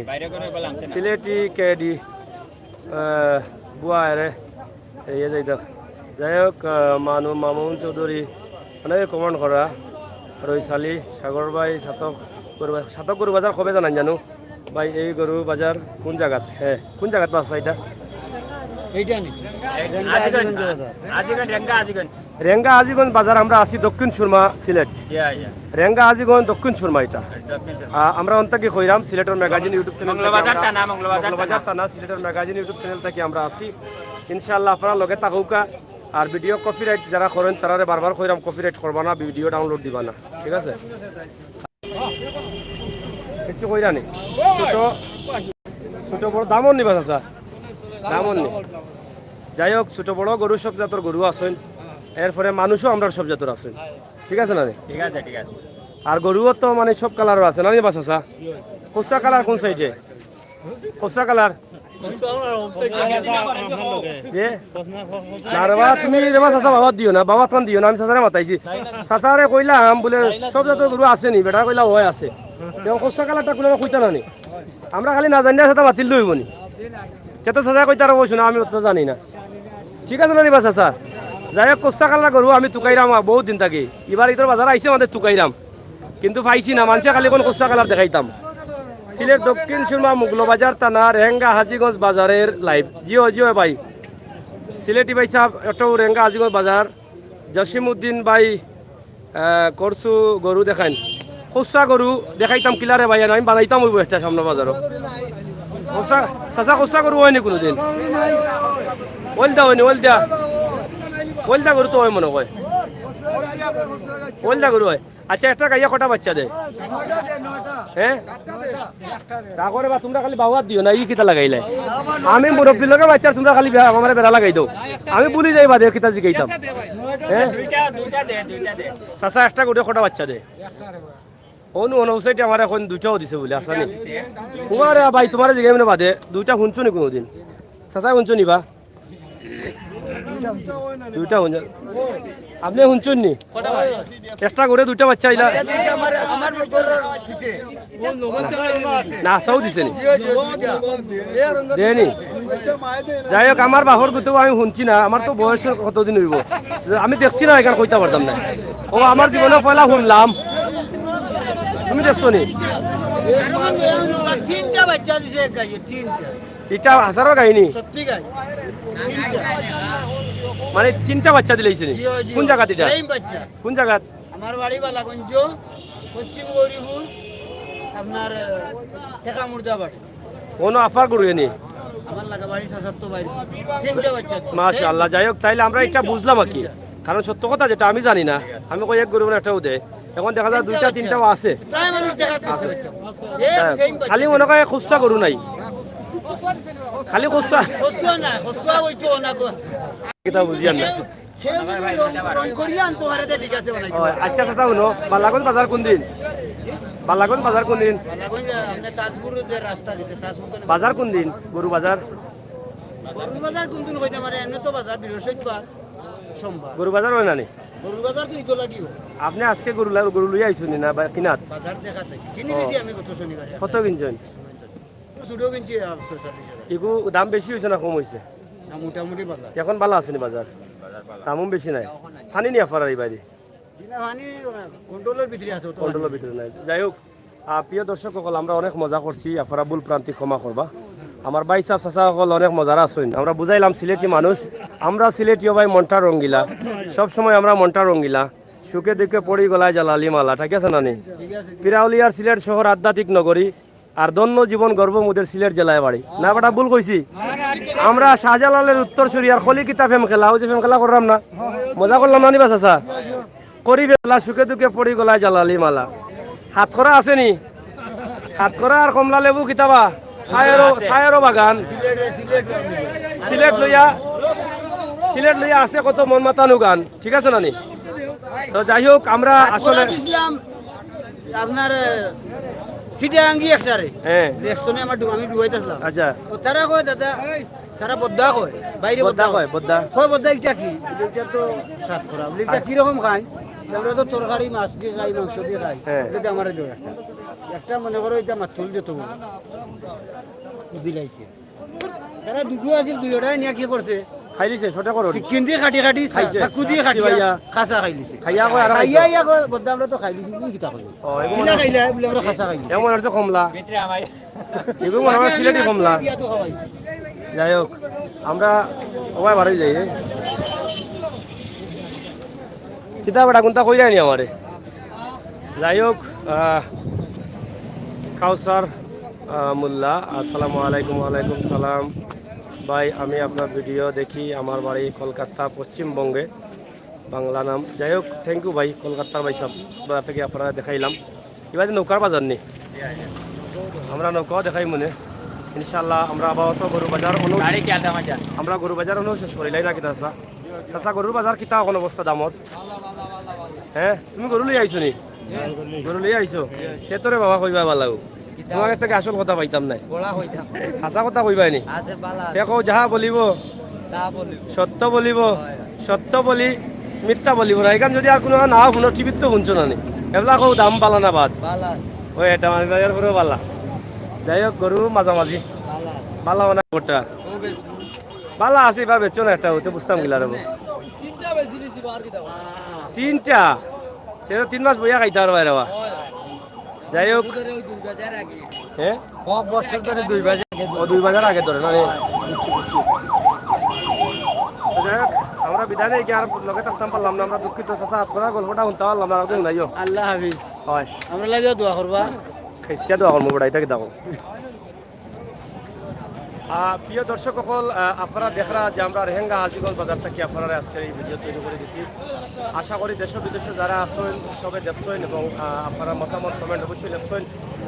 সিলেটি কেডি, আহ, বুয়া রে, এই যে যাইতো। যাই হোক, আহ, মানু মামুন চৌধুরী, অনেকে কমেন্ট করা, রইস আলী, সাগর ভাই, সাতক গরু বা-, সাতক গরু বাজার কবে জানান জানো? ভাই, এই গরু বাজার কোন জাগাত? হ্যাঁ, কোন জাগাত বাস এটা? এইটা নি? রেঙ্গা আজিগঞ্জ। আজিগঞ্জ বাজার। আজিগঞ্জ, রেঙ্গা আজিগঞ্জ। রেঙ্গা আজিগঞ্জ বাজার, আমরা আছি দক্ষিণ সুরমা, সিলেট। ইয়া, ইয়া। রেঙ্গা আজিগঞ্জ, দক্ষিণ সুরমা এটা। দক্ষিণ সুরমা। আ, আমরা অন্তাকি কইরাম, সিলেটর ম্যাগাজিন YouTube চ্যানেল থাকি মঙ্গলবাজার আমরা, থানা, মঙ্গলবাজার মঙ্গলবাজার থানা। থানা, সিলেটর ম্যাগাজিন YouTube চ্যানেল থাকি আমরা আছি। ইনশাআল্লাহ আপনারা লগে থাকউক্কা। আর ভিডিও কপিরাইট যারা করইন, তারারে বারবার কইরাম কপিরাইট করবা না, ভিডিও ডাউনলোড দিবা না, ঠিক আছে? কিচ্ছু কইরা নি। ছোট, ছোট বড় দামর নিবা চাচা? দামর নি। যাই হোক, ছোট বড় গরু সব জাতর গরু আছইন, এরপরে মানুষও আমরার সব জাতর আছইন, ঠিক আছে না রে? ঠিক আছে, ঠিক আছে। আর গরুও তো মানে সব কালারর আছে না রে বা চাচা? খুচরা কালার কোন সাইডে? খুচরা কালার? যে? না রে বা, তুমি রে বা চাচা বাবাত দিও না, বাবাত কান দিও না, আমি চাচারে মাতাইছি। চাচারে কইলাম বুলে সব জাতর গরু আছে নি, বেটা কইলা অয় আছে। তে খুচরা কালারটা কুনু কইতা না নি? আমরা খালি না জানি না, সেটা বাতিল অইবো নি? কে তো চাচা কইতা আর কইছো না, আমি অত জানি না। ঠিক আছে না নি বা চাচা? যাই হোক, খুচরা কালার গরু আমি তুকাইরাম, আ, বহুত দিন থাকি। ইবার ইদর বাজার আইছে আমাদের তুকাইরাম। কিন্তু পাইছি না, মানষে খালি কোন খুচরা কালার দেখাইতাম। সিলেট দক্ষিণ সুরমা মুগলো বাজার থানা রেঙ্গা হাজীগঞ্জ বাজারের লাইভ। জি অয়, জি অয় ভাই। সিলেটি ভাই সাহেব, একটু রেঙ্গা হাজীগঞ্জ বাজার। জসিমউদ্দিন ভাই, আহ, করছু গরু দেখাইন। খুচরা গরু দেখাইতাম কিলারে ভাই, আমি বানাইতাম অইবো একটা সামনে বাজারো। খুচরা, চাচা খুচরা গরু অয়নি কুনুদিন? ওলদা অয়নি, ওলদা। ওলদা গরু তো অয় মনে অয়। ওলদা গরু অয়। আচ্ছা, একটা গাইয়া কটা বাচ্চা দেয়? হ্যাঁ? রাখো রে বা, তুমরা খালি বাওয়াত দিও না, ই কিতা লাগাইলে? আমি মুরব্বির লগে বাচ্চার, তুমরা খালি বে-, আমারে বেড়া লাগাই দেও। আমি ভুলি যাই বাদে কিতা জিগাইতাম। হ্যাঁ? চাচা, একটা গরু কটা বাচ্চা দেয়? অনু, অনু, ও সাইডে আমার এখন দুইটাও দিছে বুলে, আচ্ছা নি? তোমারে ভাই, তুমারে জিগাইমু না বাদে, দুইটা হুনছো নি কুনুদিন? চাচা, হুনছো নি বা? দুইটা হুনছো। আপনে হুনছইন নি? একটা গরু দুইটা বাচ্চা ইলা। আমার, আমার না, চাচাও দিছে নি? দেয়নি? যাই হোক, আমার বাপর গুতেও আমি হুনছি না, আমার তো বয়স কতদিন অইবো, আমি দেখছি না, ইখান কইতাম পারতাম না। ও আমার জীবনে পয়লা হুনলাম। তুমি দেখছো নি? তিনটা বাচ্চা দিছে এক গাইয়ে, তিনটা। ইটা হাছারর গাই নি? সত্যি গাই। মানে তিনটা বাচ্চা দিলাইছে নি? জি, জি। কোন জাগাত ইটা? সেম বাচ্চা। কোন জাগাত? আমার বাড়ি বালাগঞ্জ, পশ্চিম গৌরীপুর, আপনার, আহ, টেকা মুর্দাবাড়ি। কোনো আফার গরু এনি? আমার লাগা বাড়ি চাচার তো বাড়ি। তিনটা বাচ্চা। মাশাআল্লাহ, যাই হোক, তাইলে আমরা এটা বুঝলাম আর কি। কারণ সত্য কথা যেটা আমি জানি না, আমি কই এক গরু একটাও দেয়। এখন দেখা যায় দুইটা তিনটাও আছে। প্রায় মানুষ দেখা যাচ্ছে বাচ্চা। এ হ্যাঁ, সেম বাচ্চা। খালি মনে হয় খুচরা গরু নাই, খালি খুচরা। খুচরা না, খুচরা ওই তো না গো। কিতা বুঝিয়ার না। কেউ যদি রং, রং করিয়া আনতো পারে তে ঠিক আছে বানাই ও, দিবা। আচ্ছা, চাচা, হুনো, বালাগঞ্জ বাজার কোন দিন? বালাগঞ্জ বাজার কোন দিন? বালাগঞ্জ, আপনার তাজপুর যে রাস্তা গেছে, তাজপুর তো বাজার কোন দিন? গরু বাজার? গরু বাজার কোন দিন হইতে পারে? এমনি তো বাজার বৃহস্পতিবার, সোমবার। গরু বাজার হয় না নি? গরু বাজার তো ইদো লাগিও। আপনি আজকে গরু লা-, গরু লইয়া আইছুন নি না বা কিনাত? বাজার দেখাত আইছি। কিনি ও। গেছি আমি গত শনিবারে। কত কিনছেন? ছোট কিনছি, আহ, ছয় ছাব্বিশ হাজার। এগু দাম বেশি হইছে না কম হইছে? না, মোটামুটি বালা। এখন বালা আছে নি বাজার? দামও বেশি নাই। পানি নি আফার এই বাড়ি? জি না, পানি, আহ, কন্ট্রোলের ভিতরে আছে, অত কন্ট্রোলের ভিতরে নাই। যাই হোক, আহ, প্রিয় দর্শক সকল, আমরা অনেক মজা করছি, আপনারা ভুল প্রান্তিক ক্ষমা করবা। আমার ভাই সাহেব, চাচা সকল অনেক মজার আছইন। আমরা বুঝাইলাম সিলেটি মানুষ, আমরা সিলেটিও ভাই মনটা রঙ্গিলা, সব সময় আমরা মনটা রঙ্গিলা। সুখে দুঃখে পড়ি গলায় জালালি মালা, ঠিক আছে না নি? পিরাউলিয়ার সিলেট শহর আধ্যাত্মিক নগরী, আর ধন্য জীবন গর্ব মোদের সিলেট জেলায় বাড়ি। না বেটা, ভুল কইছি? আমরা শাহজালালের উত্তরসূরি আর কলি কিতা প্রেম খেলা, ওই যে প্রেম খেলা করলাম না, মজা করলাম না নি বা চাচা? করি বেলা সুখে দুঃখে পড়ি গলায় জালালি মালা। হাতকরা আছে নি? হাতকরা আর কমলা লেবু কিতাবা? সায়েরও, সায়েরও বাগান। সিলেট লইয়া, সিলেট লইয়া আছে কত মন মাতানো গান। ঠিক আছে না নি? তো যাই হোক, আমরা আর আসলে করা দিছিলাম আপনার, আহ, সিটাঙ্গি একটারে। হ্যাঁ। লেস্টনে আমার ডু-, আমি ডুবাইতেছিলাম। আচ্ছা। ও তারা কয়, দাদা, তারা বদ্দা কয়, বাইরে বদ্দা বদ্দা কয়। কয়, বদ্দা এটা কি? এটা তো সাত করা। বলে, "এটা হ্যাঁ। কিরকম খাই?" আমরা তো তরকারি মাছ দিয়ে খাই, মাংস দিয়ে খাই। হ্যাঁ। এটা আমারে দেওয়া একটা। একটা মনে করো, এটা মাতুল যত দিলাইছে। তারা দুগু আছিল, দুইওটাই নিয়া কি করছে? খাইলিছে, শর্টে করো। সিকিন দি কাটি কাটি, চা-, খাইছে। চাকু দি কাটিয়া খাইয়া। কাঁচা খাইলিছে। খাইয়া কয় আর খাইয়া খাইতো। ইয়া কয়, "বদ্দা, আমরা তো খাইলিছি, নি কিতা কইবো?" ও, এগুলো কিলা খাইলা? বলে, "আমরা কাঁচা খাইলিছি।" এমন আর তো কমলা। ভিতরে আমার এগুলো মনে হয় সিলেটি কমলা। দিয়া তো খাওয়াইছি। যাই হোক, আমরা ওবায় বাড়ি যাই, এ? কিতা বেটা, কোনটা কইরায়নি আমারে? যাই হোক, আহ, কাউসার, আহ, মোল্লা, আসসালামু আলাইকুম। ওয়ালাইকুম সালাম। ভাই, আমি আপনার ভিডিও দেখি, আমার বাড়ি কলকাতা, পশ্চিমবঙ্গে, বাংলা নাম। যাই হোক, thank you ভাই, কলকাতার ভাই সাহেব, বাজার থেকে আপনারা দেখাইলাম। এবার নৌকার বাজার নি, আমরা নৌকাও দেখাই মনে। ইনশাল্লাহ, আমরা আপাতত গরু বাজার অনু-, গাড়ি কি আধা বাজার? আমরা গরু বাজার অনু শেষ করিলাই না কিতা চাচা? চাচা, গরুর বাজার কিতা অখন অবস্থা দামর? হ্যাঁ, তুমি গরু লইয়া আইছো নি? গরু লইয়া আইছো? কে তোরে বাবা কইবা বালাউ? তোমার কাছ থেকে আসল কথা পাইতাম নাই। বলা হইতাম। হাছা কথা কইবায় নি? আছে বালা আছে। দেখো, যাহা বলিব, তা বলিব। সত্য বলিব, হয়। সত্য বলি, মিথ্যা বলিব না। এখান যদি আর কোনো না শুনো, টিভিত তো শুনছো না নি। এবলা কও দাম বালা না বাদ? বালা আছে। ওই এটা মানে বাজার পুরো বালা। যাই হোক, গরু মাঝামাঝি। বালা আছে। বালা অনা গোটা। ও বেশ। বালা আছে, এবার বেচো না একটা, ওতে বুঝতাম কিলা রে বা। তিনটা বেশি নিছি, বার কি দাও? তিনটা? সে তো তিন মাস বইয়া খাইতে পারবা রে বা। যাই হোক। হ্যাঁ? ও দুই বাজার আগে ধরে না রে। তো যাই হোক, আমরা বিদায় নেই কি আর লগে থাকতাম পারলাম না। আমরা দুঃখিত চাচা, আপনার গল্পটা শুনতে পারলাম না, আরেকদিন যাইও। আল্লাহ হাফিজ। হয়। আমরা লাগিও দোয়া করবা। খাইছিয়া দোয়া করবো বেটা, এটা কি দেখো? আহ, প্রিয় দর্শক সকল, আহ, আপনারা দেখরা যে আমরা রেহেঙ্গা হাজিগঞ্জ বাজার থাকি আপনারারে আজকের এই ভিডিও তৈরি করে দিছি। আশা করি দেশ বিদেশে যারা আছেন সবে দেখছেন এবং, আহ, আপনারা মতামত কমেন্ট অবশ্যই লেখছেন।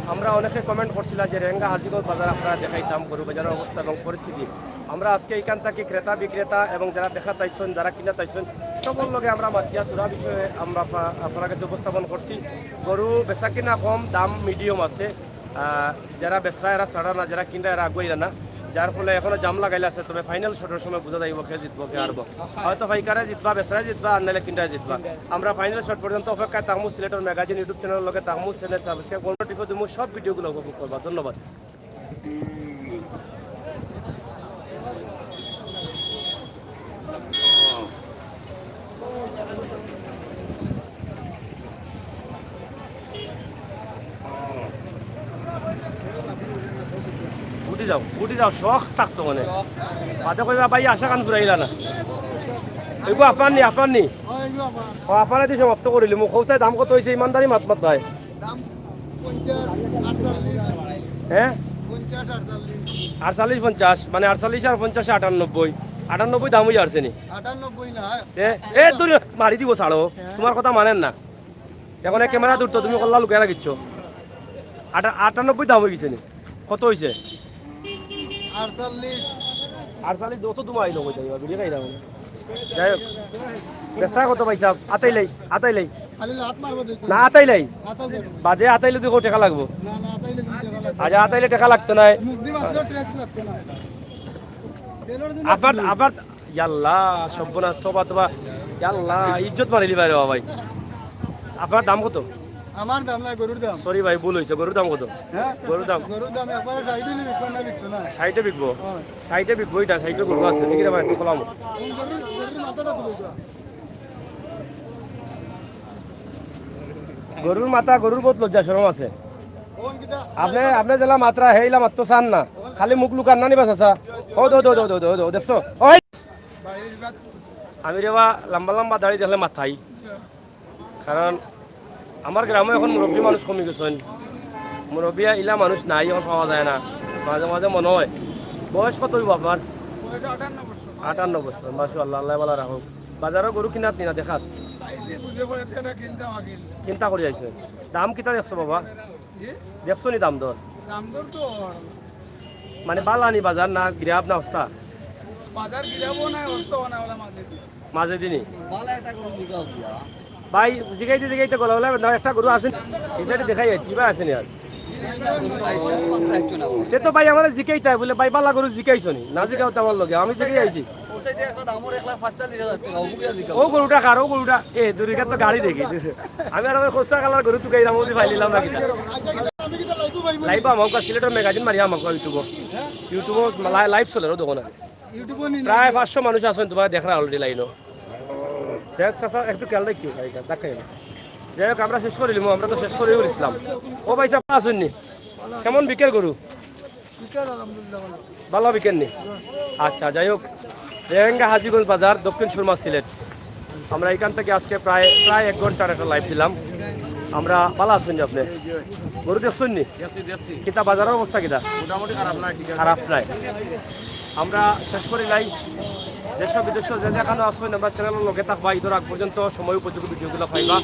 আমরা অনেকে কমেন্ট করছিলাম যে রেহেঙ্গা হাজিগঞ্জ বাজার আপনারা দেখাইতাম, গরু বাজারের অবস্থা এবং পরিস্থিতি। আমরা আজকে এখান থাকি ক্রেতা বিক্রেতা এবং যারা দেখাত আইছেন, যারা কিনাত আইছেন, সবর লগে আমরা মাতিয়া থুড়া বিষয়ে আমরা আপনা-, আপনার কাছে উপস্থাপন করছি। গরু বেচা কিনা কম, দাম মিডিয়াম আছে। আহ, যারা বেচরা এরা ছাড়া না, যারা কিনরা এরা আগুয়াইরা না, যার ফলে এখনো জাম লাগাইলা আছে। তবে ফাইনাল শটের সময় বুঝা যাইব কে জিতবো, কে হারবো। হয়তো পাইকারে জিতবা, বেচরায় জিতবা, আর নাইলে কিনরায় জিতবা। আমরা ফাইনাল শট পর্যন্ত অপেক্ষায় থাকমু। সিলেটর ম্যাগাজিন YouTube চ্যানেলের লগে থাকমু, চ্যানেল সাবস্ক্রাইব করবো, টিপো দিমু, সব ভিডিওগুলো উপভোগ করবা। ধন্যবাদ। উঠি যাও, উঠি যাও, শখ থাকতো মানে। বাদে কইবা, "ভাই, আশা খান ফুরাইলা না।" এগু আফার নি, আফার নি। ও, আফারে দি সমাপ্ত করিলি। মুখ হৌসায় দাম কত হইছে? ইমানদারি মাত মাত ভাই। দাম পঞ্চাশ, আটচল্লিশ। হ্যাঁ? পঞ্চাশ, আটচল্লিশ। আটচল্লিশ, পঞ্চাশ, মানে আটচল্লিশ আর পঞ্চাশ, আটানব্বই। আটানব্বই দাম হইয়া আসছে নি? আটানব্বই না। এ, এ, দূর, মারি দিব, ছাড়ো। তোমার কথা মানেন না। এখন এক ক্যামেরা দূর তো, তুমি কল্লা লুকাই রাখিচ্ছ। আটা-, আটানব্বই দাম হয়ে গেছে নি? কত হইছে? আটচল্লিশ। আটচল্লিশ, অত তোমার আইলো কই যাইবা? বিড়ি খাই দাও। যাই হোক, বেচা কত পাইছা? আতাইলাই, আতাইলাই। খালি লাত মারবো দেখো। না, আতাইলাই। আতাইলাই। বাদে আতাইলে তো টেকা লাগবো। না, না, আতাইলে কিন্তু টেকা লাগবে। আচ্ছা, আতাইলে টেকা লাগতো না। মুখ দিয়ে মাত্র ট্রেস লাগতো না। তেলের জন্য আবার, আবার, ইয়াল্লা, সর্বনাশ, তবা, তবা। ইয়াল্লা, ইজ্জত মারিলি বাইরে বাবা ভাই। আপনার দাম কত? আমার দাম না, গরুর দাম। সরি ভাই, ভুল হইছে। গরুর দাম কত? হ্যাঁ? গরুর দাম? গরুর দাম একবারে ষাইটে নিবি, কোনটা বিকতো না? ষাইটে বিকবো? হ্যাঁ। ষাইটে বিকবো, এটা ষাইটে গরু আছে। দেখি রে ভাই, একটু খোলামো। কোন গরুর, গরুর মাথাটা তো বলছো? গরুর মাথা, গরুর বহুত লজ্জা শরম আছে। কোন কিতা? আপনি, আপনি যেলা মাত্রা, হেইলা মাত্র চান না। খালি মুখ লুকান না নিবা চাচা। ও দো, দো, দো, দেখছো? ওই! আমি রে বা লম্বা লম্বা দাড়ি দেখলে মাথাই। কারণ আমার গ্রামে এখন মুরব্বী মানুষ কমি গেছেন, মুরব্বী ইলা মানুষ নাই, এখন পাওয়া যায় না, মাঝে মাঝে মনে হয়। বয়স কত হইব আপনার? বয়স আটান্ন বছর। আটান্ন বছর, মাশাআল্লাহ, আল্লাহ ভালা রাখুক। বাজারো গরু কিনাত নি না দেখাত? আইছি, বুঝে পড়ে তো এটা কিনতাম আগে। কিনতা করি আইছে। দাম কিতা দেখছো বাবা? জি? দেখছো নি দাম দর? দাম দর তো মানে বালা নি বাজার না গিরাব না অবস্থা? বাজার গিরাবও নাই, অবস্থাও নাই, ওলা মাঝে দিয়ে। মাঝে দিনই। বালা একটা গরু জিগাও দিয়া। ভাই, জিগাইতে জিগাইতে গলা গলা না, একটা গরু আছে, এই সাইডে দেখাই যাচ্ছে, ভাই আছে নি আর? তে তো ভাই আমারে জিকাইতা, বলে, "ভাই, বালা গরু জিকাইছো নি? না জিকাও তো আমার লগে, আমি জিকাই আইছি।" ও সাইডে একটা দামর এক লাখ পাঁচচল্লিশ হাজার টাকা, ও বুকে জিকাও। ও গরুটা কার, ও গরুটা, এ, দূরে তো গাড়ি দেখি। আমি আর ওই খোসা কালার গরু তুকাইলাম, ওদি ফাইলিলাম না কিতা? লাইভ আমাকে সিলেটর ম্যাগাজিন মারিয়া আমাকে ইউটিউবও, ইউটিউবও লাইভ চলে দেখো না। প্রায় পাঁচশো মানুষ আছেন তোমার দেখরা অলরেডি লাইনও। যাই হোক চাচা, একটু খেয়াল রাখিও ভাই, ধাক্কা খাইও না। যাই হোক, আমরা শেষ করিলিমু, আমরা তো শেষ করেই উঠছিলাম। ও ভাই সাহেব, আছেননি? কেমন বিকেল গরু? বিকেল আলহামদুলিল্লাহ ভালো। ভালো বিকেল নি? আচ্ছা, যাই হোক, রেহেঙ্গা হাজীগঞ্জ বাজার, দক্ষিণ সুরমা, সিলেট। আমরা এখান থেকে আজকে প্রায়, প্রায় এক ঘন্টার একটা লাইভ দিলাম। আমরা ভালো আছেন যে আপনি? গরু দেখছেন নি? দেখছি, দেখছি। কিতা বাজারের অবস্থা কিতা? মোটামুটি খারাপ না, ঠিক আছে। খারাপ নাই। আমরা শেষ করি নাই। দেশ বিদেশ যে যেখানে আছেন, আমরা চ্যানেলের লগে থাকবা। ঈদের আগ পর্যন্ত সময় উপযোগী ভিডিওগুলো পাইবা।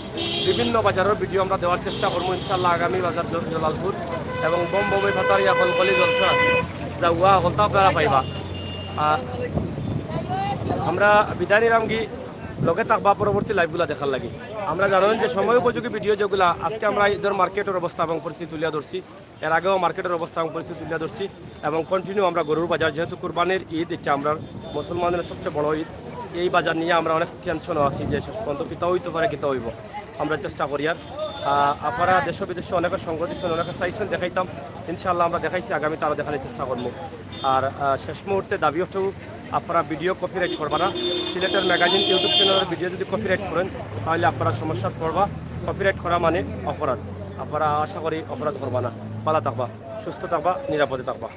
বিভিন্ন বাজারের ভিডিও আমরা দেওয়ার চেষ্টা করবো ইনশাল্লাহ। আগামী বাজার জ-, জালালপুর এবং বোম বোমে ফাতারিয়া, কলকলি, জলসা, জাউয়া, হকলতা আপনারা পাইবা। আর আমরা বিদায় নিলাম কি, লগে থাকবা পরবর্তী লাইভগুলা দেখার লাগি। আমরা জানেন যে সময় উপযোগী ভিডিও যেগুলা, আজকে আমরা ঈদের মার্কেটের অবস্থা এবং পরিস্থিতি তুলিয়া ধরছি, এর আগেও মার্কেটের অবস্থা এবং পরিস্থিতি তুলিয়া ধরছি, এবং কন্টিনিউ আমরা গরুর বাজার, যেহেতু কুরবানির ঈদ, এটা আমরা মুসলমানদের সবচেয়ে বড় ঈদ, এই বাজার নিয়ে আমরা অনেক টেনশনও আছি যে শেষ পর্যন্ত কিতা হইতে পারে, কিতা হইব। আমরা চেষ্টা করি আর, আহ, আপনারা দেশ বিদেশে অনেকে সঙ্গ দিচ্ছেন, অনেকে চাইছেন দেখাইতাম, ইনশাআল্লাহ আমরা দেখাইছি, আগামীতে আরও দেখানোর চেষ্টা করবো। আর, আহ, শেষ মুহূর্তে দাবি উঠেও আপনারা ভিডিও কপিরাইট করবা না। সিলেটের ম্যাগাজিন ইউটিউব চ্যানেলের ভিডিও যদি কপিরাইট করেন, তাহলে আপনারা সমস্যাত পড়বা। কপিরাইট করা মানে অপরাধ। আপনারা আশা করি অপরাধ করবা না। ভালো থাকবা, সুস্থ থাকবা, নিরাপদে থাকবা।